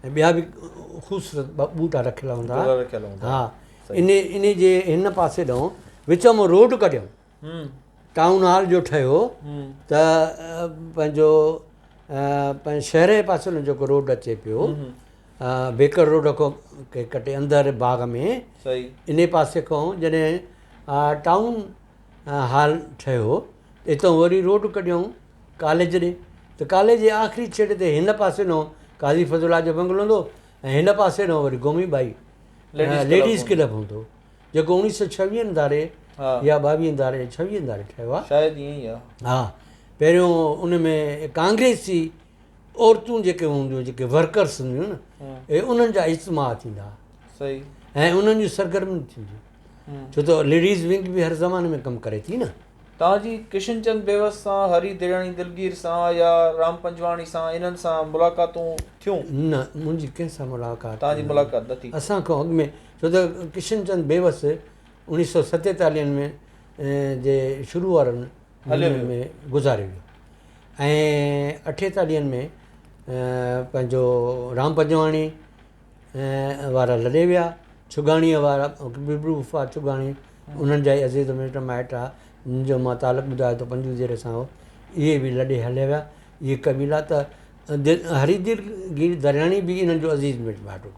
۽ ٻيا به خوبصورت ٻوٽا رکيل هوندا ها. ان ان جي هن پاسي ڏانهن وچ مان روڊ ڪڍيائون. ٽائون هال جو ٺهيو ته پنهنجو پنهنجي شهر جي پاسي ڏانهن جيڪو روڊ اچي پيو بيڪر روڊ کان ڪٽي اندر باغ ۾ ان پاسي کان جڏهن ٽائون هال ٺهيو اتان وري روڊ ڪڍيائون ڪاليج ڏي ته ڪاليج جي آخري ڇيڙي تي هن پاسي ڏانهن قاضي فضل الله جو بنگلو هوندو ۽ هن پاسي ڏانهن وري گومي ٻائي ليڊيز ڪلب هوندو جيڪو اوڻيهه سؤ ڇويهن ڌاري يا ٻاويهن ڌاري ڇويهن ڌاري ٺهيو آهي. شايد ائين ئي آهي. ها پهريون ان ۾ ڪانگريسي عورتون جيڪي هونديون جيڪي ورڪرس هونديون نه اهي انهن جا اجتماع ٿيندا هئا. صحيح. ۽ انهن جون سرگرميون ٿينديون ڇو ته ليڊيز ونگ به هر زماني ۾ ڪم ڪري ٿي نه. توهان جي ڪشن چند بيوس سان، هري درياڻي دلگير سان يا رام پنجواڻي سان انهن سان ملاقاتون ٿيون؟ نه منهنجي ڪنهن سان ملاقات توهان جي ملاقات نه ٿي. اسان کان اڳ ۾ ڇو ته ڪشن چند بيوس اوڻيهه سؤ ستيتاليهن ۾ جي شروع وارن مهينن ۾ گذاري ويو ۽ اٺيتاليهن ۾ پنهنجو رام پنجواڻي وارا لڏي ويا، ڇڳاڻيء وارا ببرو وفا ڇڳاڻي انهن جا ئي عزيز مٽ مائٽ ها جن جو مان تعلق ٻڌايو ته پنجوديري سان هو اهي به لڏي هليا ويا اهي قبيلا ته هري دلگير درياڻي به انهن جو عزيز مٽ مائٽ هو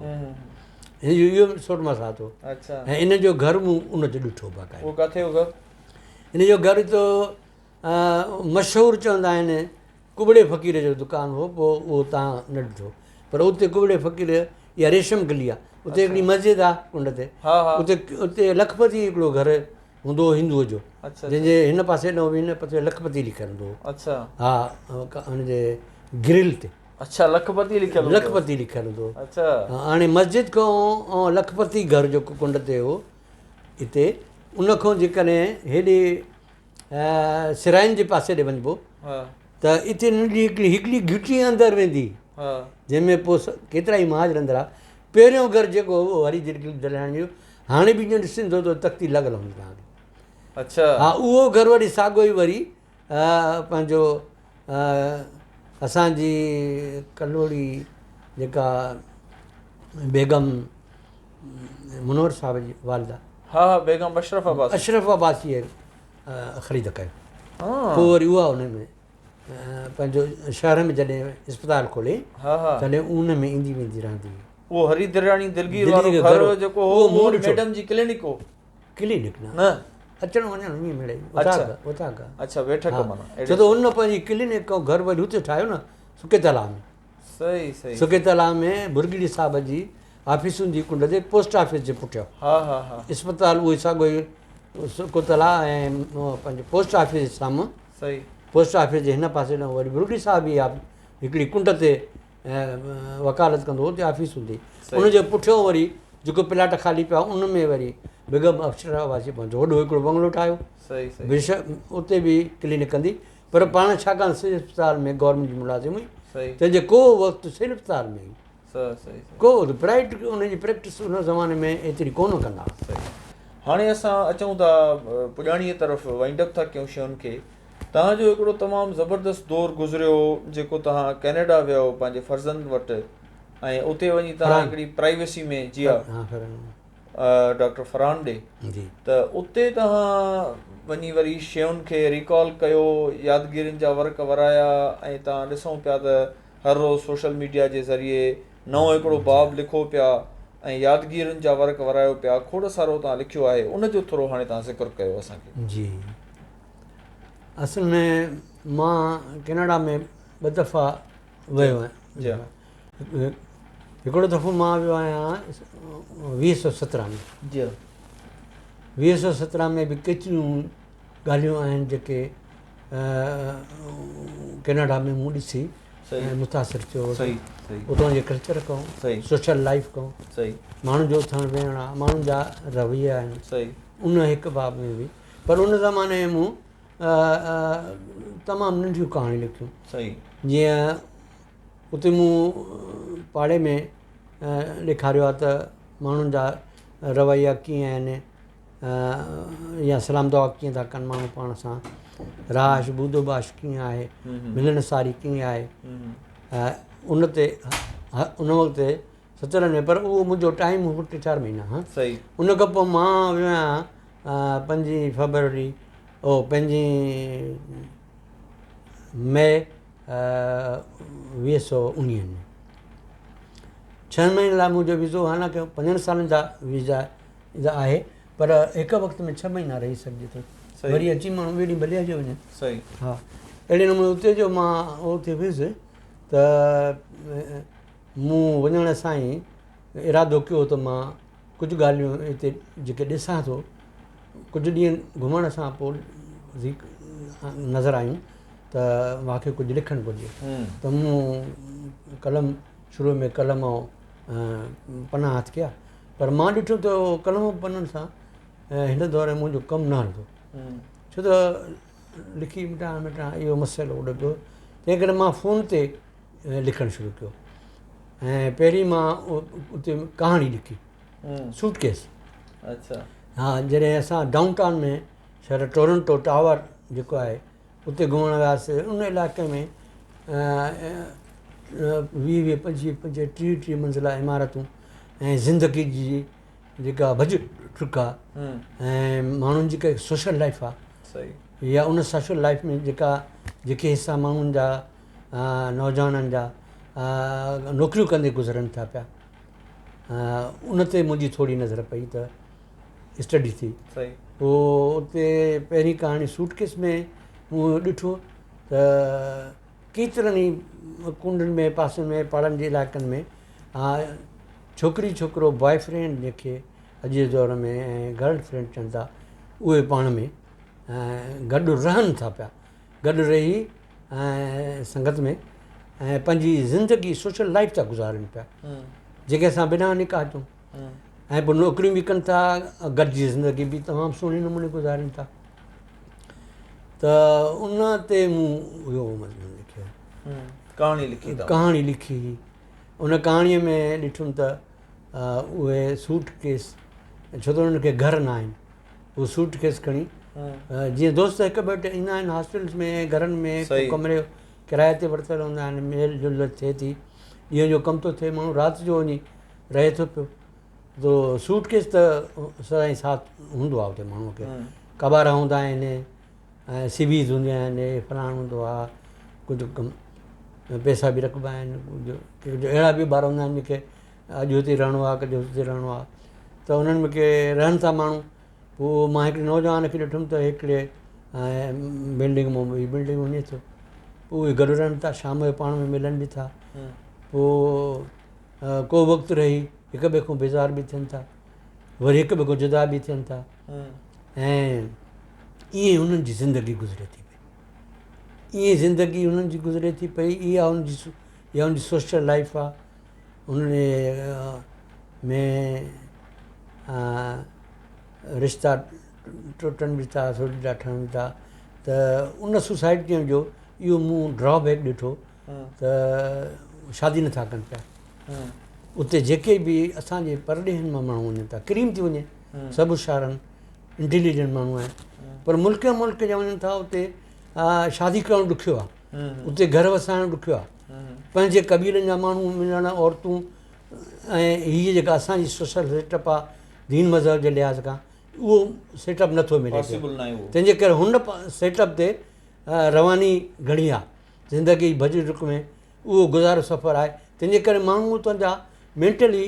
هن جو اهو سوٽ ماسات هو ۽ ان جو گهر مون ان جو ڏٺو باقاعده. اهو ڪاٿي هو گهر؟ ان جو گهر ته مشهور چوندا آهن ڪٻڙي فقير جو دڪان هو پوء اهو تان نه ڏٺو پر اتي ڪٻڙي فقير اها ريشم گلي آهي اتي هڪڙي مسجد آهي ڪنڊ تي اتي اتي لکپتي هڪڙو گهر هوندو هو هندوء جو جنهن جي هن پاسي ڏانهن به هن پاسي لکپتي لکيل هوندو هو ها هن جي گرل تي اڇا لکپتي لکيل هوندو لکپتي لکيل هوندو هو اڇا هاڻي مسجد کان لکپتي گهر جيڪو ڪنڊ تي هو اتي ان کان جيڪڏهن هيڏي سرائن جي پاسي ڏي وڃبو ته اتي ننڍي هڪڙي هڪڙي گهٽي اندر ويندي جنهن ۾ پوء ڪيترا ئي مهاجر اندر آ پهريون گهر جيڪو هو اهو هري دلياڻي جو هاڻي به ڄڻ ڏسندو ته تختي لڳل هوندي توهان کي اڇا ها اهو گهر وري ساڳو ئي وري پنهنجو اسان جي ڪلهوڙي جيڪا بيگم منور صاحب جي والده. ها ها بيگم اشرف عباسي. اشرف عباسيء خريد ڪيو. پوء وري اها ان ۾ پنهنجو شهر ۾ جڏهن اسپتال کولي تڏهن ان ۾ ايندي ويندي رهندي هئي. اهو هري درياڻي دلگير وارو گهر جيڪو هو اهو ميڊم جي ڪلينڪ هو. ڪلينڪ نه اچڻ وڃڻ ائين مڙئي اوطاق اوطاق. اڇا ويٺڪ معنيٰ. ڇو ته هن پنهنجي ڪلينڪ ۽ گهر وري هتي ٺاهيو نه سڪي تلاء ۾. صحيح صحيح. سڪي تلاء ۾ ڀرڳڙي صاحب جي آفيسن جي ڪنڊ تي پوسٽ آفيس جي پٺيان ها ها ها. اسپتال اهو ئي ساڳيو ئي سڪو تلاء ۽ پنهنجو پوسٽ آفيس جي سامهون صحيح. پوسٽ آفيس جي هن پاسي ڏانهن وري ڀرڳڙي صاحب ئي هڪڙي ڪنڊ تي وڪالت ڪندو هو اتي آفيس هوندي هئي ان جي پٺيان وري جيڪو پلاٽ خالي پيا ان ۾ وري بيگم اشرف عباسي پنهنجو وڏو هڪڙو بنگلو ٺاهيو صحيح صحيح. بيشڪ اتي به ڪلينڪ ڪندي پر پاڻ ڇاڪاڻ سول اسپتال ۾ گورنمينٽ جي ملازم هئي تنهن جي ڪو وقت سول اسپتال ۾ هئي ڪو پرائيويٽ ان جي پريڪٽس ان زماني ۾ ايتري ڪونه ڪندا هئا. هاڻي اسان اچون ٿا پڄاڻيء طرف وائنڊ اپ ٿا ڪيون شين کي. توهان جو هڪڙو تمام زبردست دور گذريو جيڪو توهان ڪينيڊا ويا هو پنهنجي فرزند وٽ ۽ اتي وڃي توهان هڪڙي پرائيويسي ۾ جي ها ڊاڪٽر فرحان ڏي ته اتي توهان وڃي وري شين کي ريڪال ڪيو يادگيرين جا ورق ورايا ۽ توهان ڏسون پيا ته هر روز سوشل ميڊيا جي ذريعي نئون هڪڙو باب لکو پيا ۽ يادگيرين جا ورق ورايو پيا کوڙ سارو توهان لکيو آهي ان جو ٿورو هاڻي توهان ذڪر ڪيو اسان کي. جي اصل ۾ مان ڪينيڊا ۾ ٻه دفعا ويو آهيان هڪڙو دفعو مان ويو آهيان 2017 ۾ جي 2017 ۾ به ڪيتريون ڳالهيون آهن جيڪي ڪينيڊا ۾ مون ڏسي ۽ متاثر ٿيو هوس اتان جي ڪلچر کان سوشل لائف کان ماڻهن جو اٿڻ ويهڻ آهي ماڻهن جا رويا آهن ان هڪ باب ۾ به پر ان زماني ۾ مون تمام ننڍيون ڪهاڻيون لکيون جيئن اتي مون پاڙي ۾ ڏيکاريو آهي ته ماڻهن جا رويا ڪيئن آهن يا سلام دعا ڪيئن ٿا ڪن ماڻهو پاڻ سان، رهائش بود و باش ڪيئن آهي، ملڻساري ڪيئن آهي، ان تي ان وقت سترهن ۾ پر اهو منهنجو ٽائيم هو ٽي چار مهينا ها ان کان پوء مان ويو آهيان پنجين فيبروري او پنجين مئي 2019 ۾ ڇهن مهينن لاء منهنجو ويزو حالانڪه پنجن سالن جا ويزا آهي پر هڪ وقت ۾ ڇهه مهينا رهي سگهجي ٿو وري اچي ماڻهو ٻئي ڏينهن ڀلي هليو وڃي صحيح ها اهڙي نموني اتي جو مان اتي ويس ته مون وڃڻ سان ئي ارادو ڪيو ته مان ڪجهه ڳالهيون هتي جيڪي ڏسان ٿو ڪجهه ڏينهن گهمڻ سان پوء نظر آيون ته مان کي ڪجهه لکڻ گهرجي ته مون قلم شروع ۾ قلم ۽ پنا هٿ ڪيا پر مان ڏٺو ته قلم ۽ پنن سان هن دور ۾ منهنجو ڪم نه هلندو ڇو ته لکي مٽان مٽان اهو مسئلو وڏو پيو تنهن ڪري مان فون تي لکڻ شروع ڪيو ۽ پهرين مان اتي ڪهاڻي لکي سوٽ ڪيس اڇا ها جڏهن اسان ڊائون ٽائون ۾ شهر ٽورنٽو ٽاور جيڪو آهي اتي گهمڻ وياسي ان علائقي ۾ ويهه ويهه پنجويهه پنجويهه ٽيهه ٽيهه منزلا عمارتون ۽ زندگي جي جيڪا ڀڄ ڊڪ آهي ۽ ماڻهن جي جيڪا سوشل لائف آهي يا ان سوشل لائف ۾ جيڪا جيڪي حصا ماڻهن جا نوجوانن جا نوڪريون ڪندي گذرن ٿا پيا ان تي منهنجي ٿوري نظر پئي ته اسٽڊي ٿي پوء اتي پهرين ڪهاڻي سوٽ ڪيس ۾ مون ڏٺو ته ڪيترن ئي ڪنڊن ۾ پاسن ۾ پاڙن جي علائقن ۾ ڇوڪري ڇوڪرو بواء فرينڊ جنهن کي اڄ جي دور ۾ گرل فرينڊ چون ٿا اهي پاڻ ۾ گڏ رهن ٿا پيا گڏ رهي ۽ سنگت ۾ ۽ پنهنجي زندگي سوشل لائف ٿا گذارن پيا جيڪي اسان بنا نڪاح چون ۽ پوء نوڪريون به ڪن ٿا گڏجي زندگي به تمام سهڻي نموني گذارين ٿا ته ان تي مون اهو مضمون لکيو ڪهاڻي لکي ڪهاڻي لکي ان ڪهاڻيء ۾ ڏٺم ته اهي سوٽ ڪيس ڇو ته انهن کي گهر نه آهن هو سوٽ ڪيس کڻي جيئن دوست هڪ ٻئي وٽ ايندا آهن هاسٽلس ۾ گهرن ۾ ڪمري ڪرائي تي ورتل هوندا آهن ميل جل ٿئي ٿي ڏينهن جو ڪم ٿو ٿئي ماڻهو رات جو وڃي رهي ٿو پيو تو سوٽ ڪيس ته سدائين ساٿ هوندو آهي اتي ماڻهوء کي ڪٻارا هوندا آهن ۽ سي ويز هونديون آهن فلاڻ هوندو آهي ڪجهه ڪم پئسا به رکبا آهن ڪجهه اهڙا به ٻار هوندا آهن جيڪي اڄ هتي رهڻو آهي ڪجهه هتي رهڻو آهي ته انهن ۾ ڪي رهن ٿا ماڻهو پوء مان هڪڙي نوجوان کي ڏٺم ته هڪڙي بلڊنگ مان ٻي بلڊنگ وڃي ٿو پوء اهي گڏ رهن ٿا شام جو پاڻ ۾ ملن به ٿا پوء ڪو وقت رهي هڪ ٻئي کان بيزار به ٿين ٿا وري هڪ ٻئي کان جدا به ٿين ٿا ۽ ائين انهن جي زندگي گذري ٿي پئي ائين زندگي انهن جي گذري ٿي پئي اها ان جي اها ان جي سوشل لائف آهي انهن ۾ رشتا ٽٽن به ٿا سوٽيا ٺهن به ٿا ته ان سوسائٽيء جو اهو مون ڊرا بيڪ ڏٺو ته شادي نٿا ڪن پيا اتي جيڪي به اسانجي پرڏيهن مان ماڻهو وڃن ٿا ڪريم ٿي وڃي سڀ هوشيار آهن انٽيليجنٽ ماڻهو آهن پر ملڪ ملڪ جا وڃن ٿا اتي شادي ڪرڻ ڏکيو آهي اتي گهر وسائڻ ڏکيو آهي پنهنجي قبيلن جا ماڻهو ملڻ عورتون ۽ هيء جيڪا اسان جي سوشل سيٽ اپ آهي دين مذهب جي لحاظ کان اهو سيٽ اپ نٿو ملي تنهن جي ڪري هن سيٽ اپ تي رواني گهڻي آهي زندگي ڀڄ ڊڪ ۾ اهو گذارو سفر آهي تنهن جي ڪري ماڻهو اتان جا مينٽلي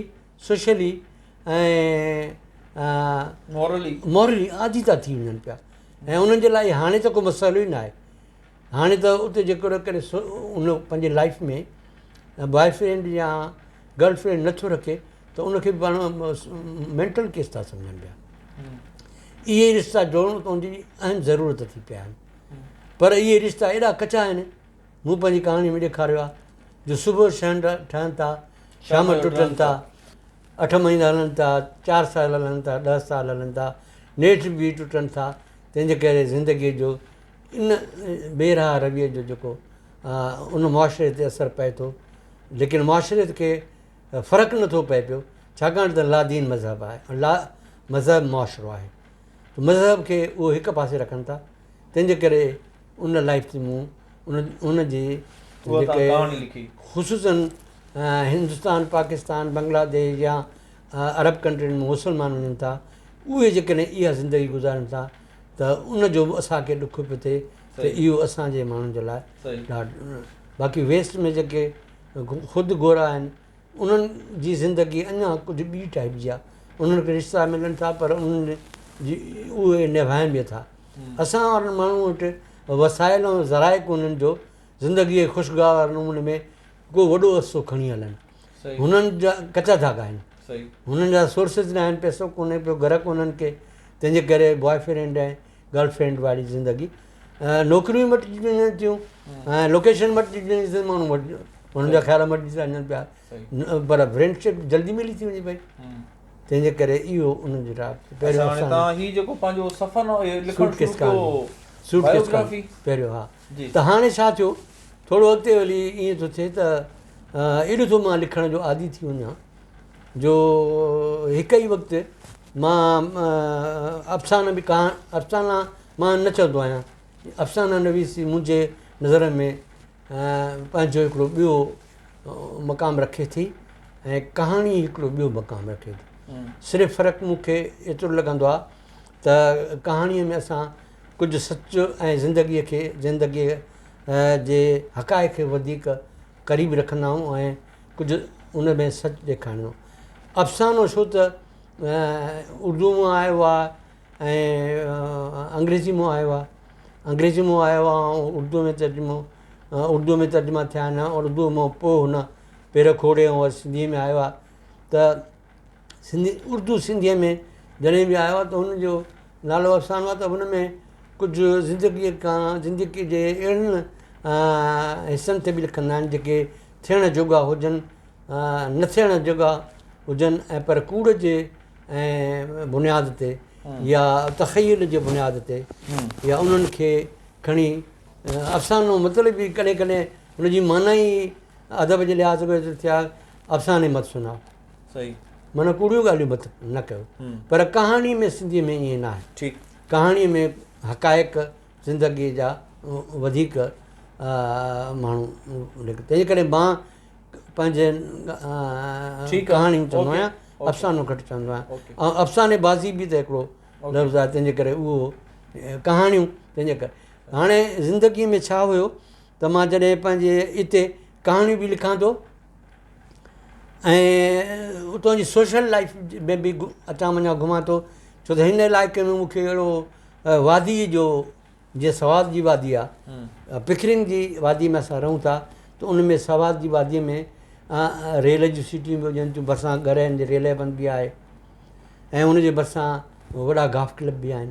سوشلي ۽ مورلي عادي ٿا ٿي وڃن پيا ۽ انهن جي لاء هاڻي ته ڪو مسئلو ئي نه آهي هاڻي ته اتي جيڪو ڪري ان پنهنجي لائف ۾ بواء فرينڊ يا گرل فرينڊ نٿو رکي ته ان کي به پاڻ مينٽل ڪيس ٿا سمجهن پيا. اهي رشتا جوڙڻ ته ان جي اهم ضرورت ٿي پيا آهن پر اهي رشتا ايڏا ڪچا آهن مون پنهنجي ڪهاڻي ۾ ڏيکاريو آهي جو صبح ٺهن ٿا شام ٽٽن ٿا اٺ مهينا هلن ٿا چار سال هلن ٿا ڏهه سال هلن ٿا نيٺ به ٽٽن ٿا تنهن جي ڪري زندگيء جو ان بي راهه رويء جو جيڪو ان معاشري تي اثر پئي ٿو ليڪن معاشري کي فرق نٿو پئي پيو ڇاڪاڻ ته لادين مذهب آهي لا مذهب معاشرو آهي. ته مذهب کي اهو هڪ پاسي رکن ٿا تنهن جي ڪري ان لائيف تي مون ان ان جي جيڪي خصوصن هندستان پاڪستان بنگلاديش يا عرب ڪنٽرين ۾ مسلمان وڃن ٿا اهي جيڪڏهن اها زندگي گذارن ٿا ته ان جو به اسان کي ڏک پيو ٿئي ته اهو اسان جي ماڻهن جي لاء ڏاڍو باقي ويسٽ ۾ جيڪي خود گورا آهن انهن جي زندگي اڃا ڪجهه ٻي ٽائيپ جي آهي انهن کي رشتا ملن ٿا پر انهن جي اهي نڀائن به ٿا اسان وارن ماڻهن وٽ وسائل ۽ ذرائع ڪونهن جو زندگي کي خوشگوار نموني ۾ ڪو وڏو عرصو کڻي هلن هنن جا ڪچا ڌاڳا آهن هنن جا سورسز نه آهن پئسو ڪونهي پيو گهر ڪونهن ڪي تنهن جي ڪري بواء فرينڊ ۽ گرل فرينڊ واري زندگي نوڪريون مٽجي وڃن ٿيون ۽ لوڪيشن مٽجي وڃي ٿي ماڻهو مٽجي هنن جا خيال مٽجي ٿا وڃن پيا پر فرينڊشپ جلدي ملي ٿي وڃي پئي تنهن جي ڪري اهو ان جي راء پهريون هي جيڪو پنهنجو سفر لکڻ شروع ڪيو سوٽ ڪيس پهريون ها ته هاڻي ڇا ٿيو ٿورو اڳتي هلي ائين ٿو ٿئي ته ايڏو ٿو مان لکڻ جو عادي ٿي وڃان جو هڪ ئي وقت مان افسانا به ڪها افسانا مان نه چوندو آهيان افسانا نويسي منهنجي نظر ۾ پنهنجو هڪڙو ٻيو مقام رکي ٿي ۽ ڪهاڻي هڪڙو ٻيو مقام رکي ٿي صرف فرق مون کي ايترو لڳندو آهي ته ڪهاڻيء ۾ اسان ڪجهه سچ ۽ زندگيء کي زندگيء جي حقائق کي وڌيڪ قريب رکندا آهيون ۽ ڪجهه ان ۾ سچ ڏيکارڻو افسانو ڇو ته اردو مان آيو آهي ۽ انگريزي مان آيو آهي انگريزي مان آيو آهي ۽ اردو ۾ ترجمو اردو ۾ ترجما ٿيا آهن اردو مان پوء هن پير کوڙي ۽ سنڌيء ۾ آيو آهي ته سنڌي اردو سنڌيء ۾ جڏهن به آيو آهي ته هن جو نالو افسانو آهي ته هن ۾ ڪجهه زندگيء کان زندگيء جي اهڙن حصن تي به لکندا آهن جيڪي ٿيڻ جوڳا هجن نه ٿيڻ جوڳا هجن ۽ پر ڪوڙ جي ۽ بنياد تي يا تخيل جي بنياد تي يا انهن کي کڻي افسانو مطلب ئي ڪڏهن ڪڏهن هن جي معنيٰ ئي ادب جي لحاظ کان ٿيا افساني مت سنا صحيح معنيٰ ڪوڙيون ڳالهيون مت نه ڪيو پر ڪهاڻي ۾ سنڌي ۾ ائين نه آهي ٺيڪ ڪهاڻي ۾ حقائق زندگي جا وڌيڪ ماڻهو تنهنجي ڪري مان پنهنجي ڪهاڻيون چوندو آهيان افسانو گهٽ چوندو آهيان ۽ افساني بازي به ته هڪڙو لفظ آهي تنهنجي ڪري اهو ڪهاڻيون تنهنجي ڪري هاڻي زندگي ۾ ڇا هيو ته مان جڏهن پنهنجي اتي ڪهاڻيون به لکان ٿو ۽ اتان جي سوشل لائيف ۾ به اچان وڃان گهمان ٿو ڇو ته هن علائقي ۾ مونکي اهڙو وادي جو جيئن سوات جي وادي آهي پکرين جي وادي ۾ اسان رهون ٿا ته ان ۾ سوات جي وادي ۾ ريل جون سيٽيون به هجن ٿيون ڀرسان گهر آهن ريل بند به آهي ۽ ان جي ڀرسان وڏا گاف ڪلب به آهن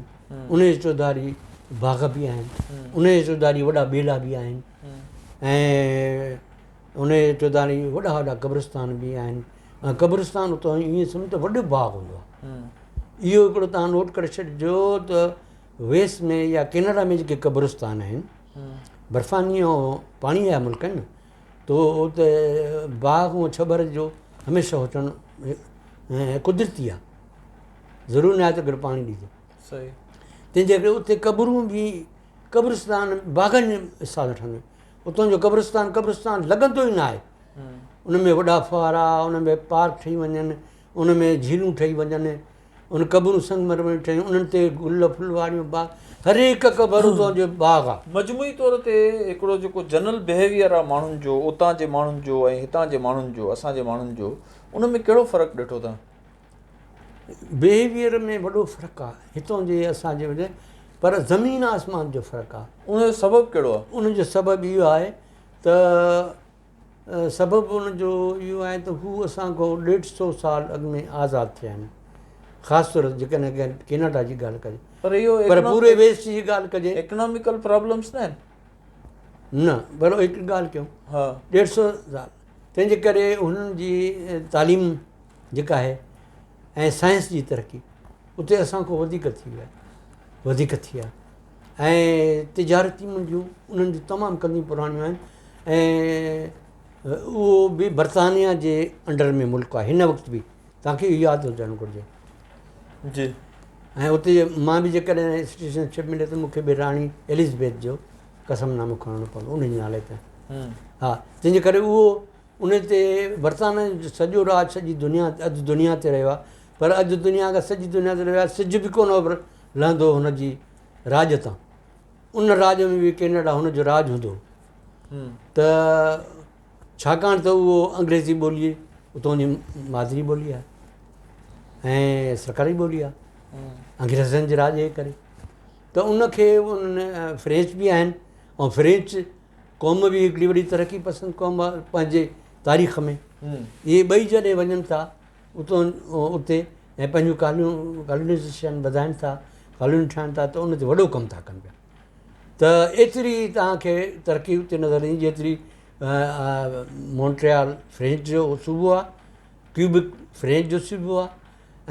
ان جي چوڌاري باغ به آهن ان جي چوڌاري وڏا ٻيلا به آهن ۽ ان جي چوڌاري وڏا وڏا قبرستان به آهن ۽ قبرستان اتان ائين سمجهه ته وڏو باغ هوندو آهي اهو هڪڙو تان نوٽ ڪري ڇڏجو ته ويسٽ ۾ يا ڪينيڊا ۾ جيڪي قبرستان آهن برفاني ۽ پاڻي جا ملڪ آهن تو اتي باغ ۽ ڇٻر جو هميشه هجڻ قدرتي آهي ضرور نه آهي ته گهر پاڻي ڏجي تنهن جي ڪري اتي قبرون به قبرستان باغن جي حساب سان ٺهندا آهن اتان جو قبرستان قبرستان لڳندو ئي ناهي ان ۾ وڏا ڦوهارا ان ۾ پارڪ ٺهي وڃن ان ۾ جهيلون ٺهي وڃن ان قبرون سنگ مرمر جون ٺهيون انهن تي گل ڦلواڙيون باغ هر هڪ قبر اتان جو باغ آهي. مجموعي طور تي هڪڙو جيڪو جنرل بهيويئر آهي ماڻهن جو اتان جي ماڻهن جو ۽ هتان جي ماڻهن جو اسان جي ماڻهن جو ان ۾ ڪهڙو فرق ڏٺو توهان؟ بهيويئر ۾ وڏو فرق آهي هتان جي اسان جي ۾ پر زمين آسمان جو فرق آهي. ان جو سبب ڪهڙو آهي؟ ان جو سبب اهو آهي ته سبب ان جو اهو آهي ته هو اسان کان ڏيڍ سو سال اڳ ۾ آزاد ٿيا آهن خاص طور جيڪڏهن ڪينيڊا جي ڳالهه ڪجي پر اهو پر پوري ويسٽ جي ڳالهه ڪجي اڪناميڪل پرابلمس نه آهن نه پر هڪ ڳالهه ڪيون ها ڏيڍ سو سال تنهن جي ڪري هنن جي تعليم جيڪا آهي ۽ سائنس جي ترقي اتي اسان کان وڌيڪ ٿي وئي وڌيڪ ٿي آهي ۽ تجارتي منڊيون انهن جون تمام قديم پراڻيون آهن ۽ اهو به برطانيا جي انڊر ۾ ملڪ آهي هن وقت به توهان کي اهو ياد هجڻ گهرجي جي. ۽ اتي مان به جيڪڏهن سٽيزن شپ ملي ته مون کي به راڻي ايلزبيٿ جو قسم نامو کڻڻو پوندو ان جي نالي تي. ها تنهن جي ڪري اهو ان تي برطانيا جو سڄو راڄ سڄي دنيا اڌ دنيا تي رهيو آهي پر اڌ دنيا کان سڄي دنيا تي رهيو آهي سج به ڪونه لهندو هن جي راڄ تان. ان راڄ ۾ به ڪينيڊا هن جو راڄ هوندو ته ڇاڪاڻ ته اهو انگريزي ٻولي اتان جي مادري ٻولي آهي ۽ سرڪاري ٻولي آهي انگريزن جي راڄ جي ڪري ته ان کي ان فرينچ به آهن ۽ فرينچ قوم به هڪڙي وڏي ترقي پسند قوم آهي پنهنجي تاريخ ۾ اهي ٻئي جڏهن وڃن ٿا اتان اتي ۽ پنهنجون ڪاليون ڪالونائيزيشن وڌائن ٿا ڪالونيون ٺاهن ٿا ته ان تي وڏو ڪم ٿا ڪن پيا ته ايتري توهان کي ترقي اتي نظر ايندي جيتري مونٽريال فرينچ جو صوبو آهي ڪيوبڪ فرينچ جو صوبو آهي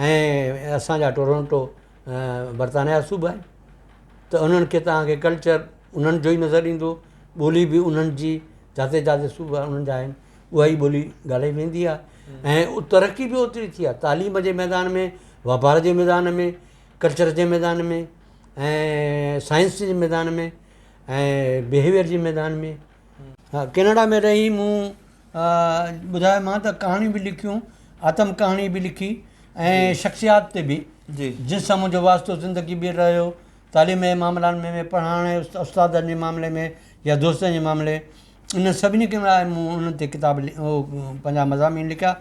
۽ اسان جا ٽورنٽو برطانيا جا صوبا آهن ته انهن کي توهان کي ڪلچر انهن جو ئي نظر ايندو ٻولي به انهن جي جاتي جاتي صوبا انهن جا آهن اها ئي ٻولي ڳالهائي ويندي آهي ۽ ترقي به اوتري ٿي آهي تعليم جي ميدان ۾ واپار جي ميدان ۾ ڪلچر جي ميدان ۾ ۽ سائنس جي ميدان ۾ ۽ بهيويئر جي ميدان ۾ ها ڪينيڊا ۾ رهي مون ٻڌايو مان ته ڪهاڻيون به لکيون آتم ڪهاڻي به لکي ۽ شخصيات تي به جن سان منهنجو واسطو زندگي به رهيو تعليم جي معاملن ۾ پڙهائڻ استادن جي معاملي ۾ يا دوستن جي معاملي ان سڀني کي لاء مون انهن تي ڪتاب پنهنجا مضامين لکيا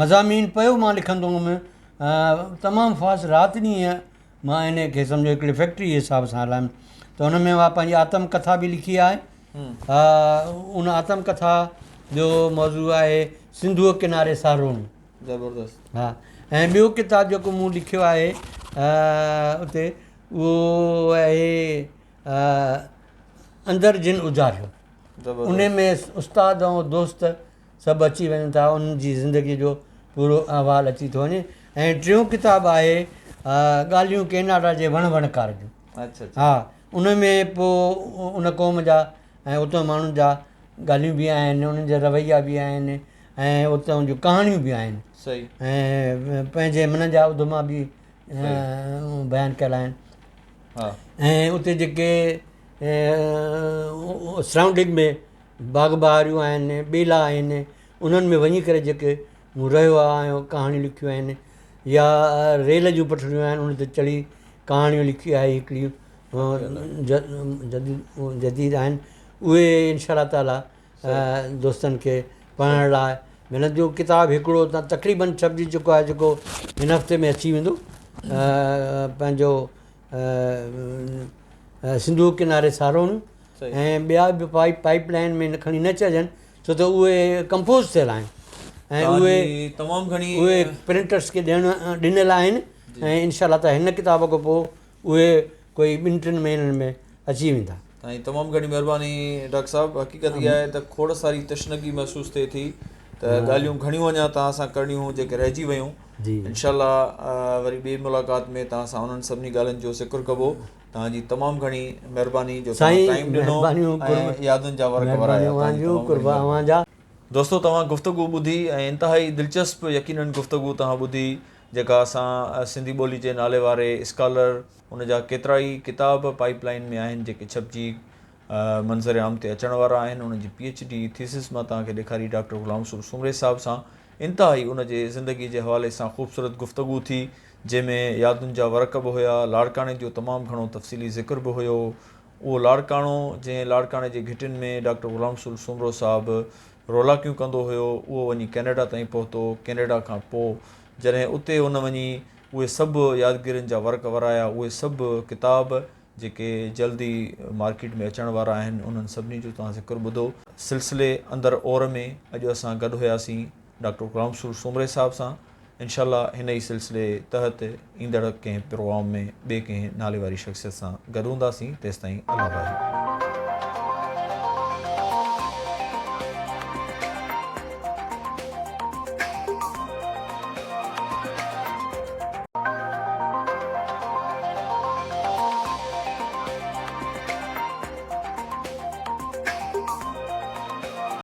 مضامين پيو مان لکندو هوم تمام فاسٽ رات ڏينهن مان ان کي سمجهو هڪڙي فيڪٽري جي حساب سان هلايم ته ان ۾ مان پنهنجي آتم ڪٿا به لکي آهي ان آتم ڪٿا جو موضوع آهي سنڌوء ڪناري ساروڻي زبردست ها ۽ ٻيو ڪتاب جيڪو مون لکيو آهي اتي اهو آهي اندر جن اجاريو ان ۾ استاد ۽ دوست سڀ اچي وڃن ٿا انهن جي زندگي جو پورو احوال اچي ٿو وڃي ۽ ٽيون ڪتاب آهي ڳالهيون ڪيناڊا جي وڻ وڻڪار جون ها ان ۾ پوء ان قوم جا ۽ اتان ماڻهن جا ڳالهيون به آهن انهن جا رويا به آهن ۽ اتان جون ڪهاڻيون به آهن ۽ پنهنجي من جا اڌما به بيان ڪيل آهن ۽ اتي جيڪي سرائونڊنگ ۾ باغ بهاريون آهن، ٻيلا آهن، انهن ۾ وڃي ڪري جيڪي مون رهيو آهيان ۽ ڪهاڻيون لکيون آهن يا ريل جون پٽڙيون آهن ان تي چڙهي ڪهاڻيون لکي آهي هڪڙيون جديد آهن اهي انشاء الله تعاليٰ دوستن کي پڙهڻ لاء ملنديون ڪتاب هڪڙو ته تقريبن ڇپجي چڪو آهي جيڪو هن هفتي ۾ اچي ويندو پنهنجو سنڌوء ڪناري ساروڻيون ۽ ٻيا به پائپ پائپ لائن ۾ کڻي نه چئجن ڇو ته اهي ڪمپوز ٿيل آهن ۽ اهي تمام گهڻي اهي پرنٽرس کي ڏيڻ ڏنل آهن ۽ انشاء الله تعالي هن ڪتاب کان پوء اهي ڪوئي ٻن ٽن مهينن ۾ اچي ويندا. سائين تمام گهڻي مهرباني ڊاڪٽر صاحب حقيقت اها آهي ته کوڙ ساري تشنگي محسوس ٿئي ٿي ته ڳالهيون گهڻيون اڃا توهان سان ڪرڻيون هيون جيڪي رهجي ويون انشاء الله وري ٻي ملاقات ۾ توهان سان انهن سڀني ڳالهين جو ذڪر ڪبو. توهان جي تمام گهڻي مهرباني جو توهان ٽائيم ڏنو ۽ يادن جا ورق ورايا. قرب اوهان جا. دوستو توهان گفتگو ٻڌي ۽ انتهائي دلچسپ يقينن گفتگو توهان ٻڌي جيڪا اسان سنڌي ٻولي جي نالي واري اسڪالر ان جا ڪيترائي ڪتاب پائيپ لائين ۾ آهن جيڪي ڇپجي منظر عام تي اچڻ وارا آهن ان جي پي ايڇ ڊي ٿيسز مان توهان کي ڏيکاري ڊاڪٽر غلام رسول سومري صاحب سان انتهائي ان جي زندگي جي حوالي سان خوبصورت گفتگو ٿي جنهن ۾ يادن جا ورق به هيا، لاڙڪاڻي جو تمام گهڻو تفصيلي ذڪر به هيو. اهو لاڙڪاڻو، جنهن لاڙڪاڻي جي گهٽين ۾ ڊاڪٽر غلام رسول سومرو صاحب رولاڪيون ڪندو هيو، اهو وڃي ڪئنيڊا تائين پهتو. ڪئنيڊا کان پوء جڏهن اتي هن وڃي اهي سڀ يادگيرين جا ورق ورايا، اهي سڀ ڪتاب جيڪي جلد ئي مارڪيٽ ۾ اچڻ وارا آهن، انهن سڀني جو توهان ذڪر ٻڌو. سلسلي اندر اور ۾ اڄ اسان گڏ هياسين ڊاڪٽر غلام رسول سومري صاحب سان. انشاء الله هن ئي سلسلي تحت ايندڙ ڪنهن پروگرام ۾ ٻئي ڪنهن ناليواري شخصيت سان گڏ هونداسين تيستائين الله واهي.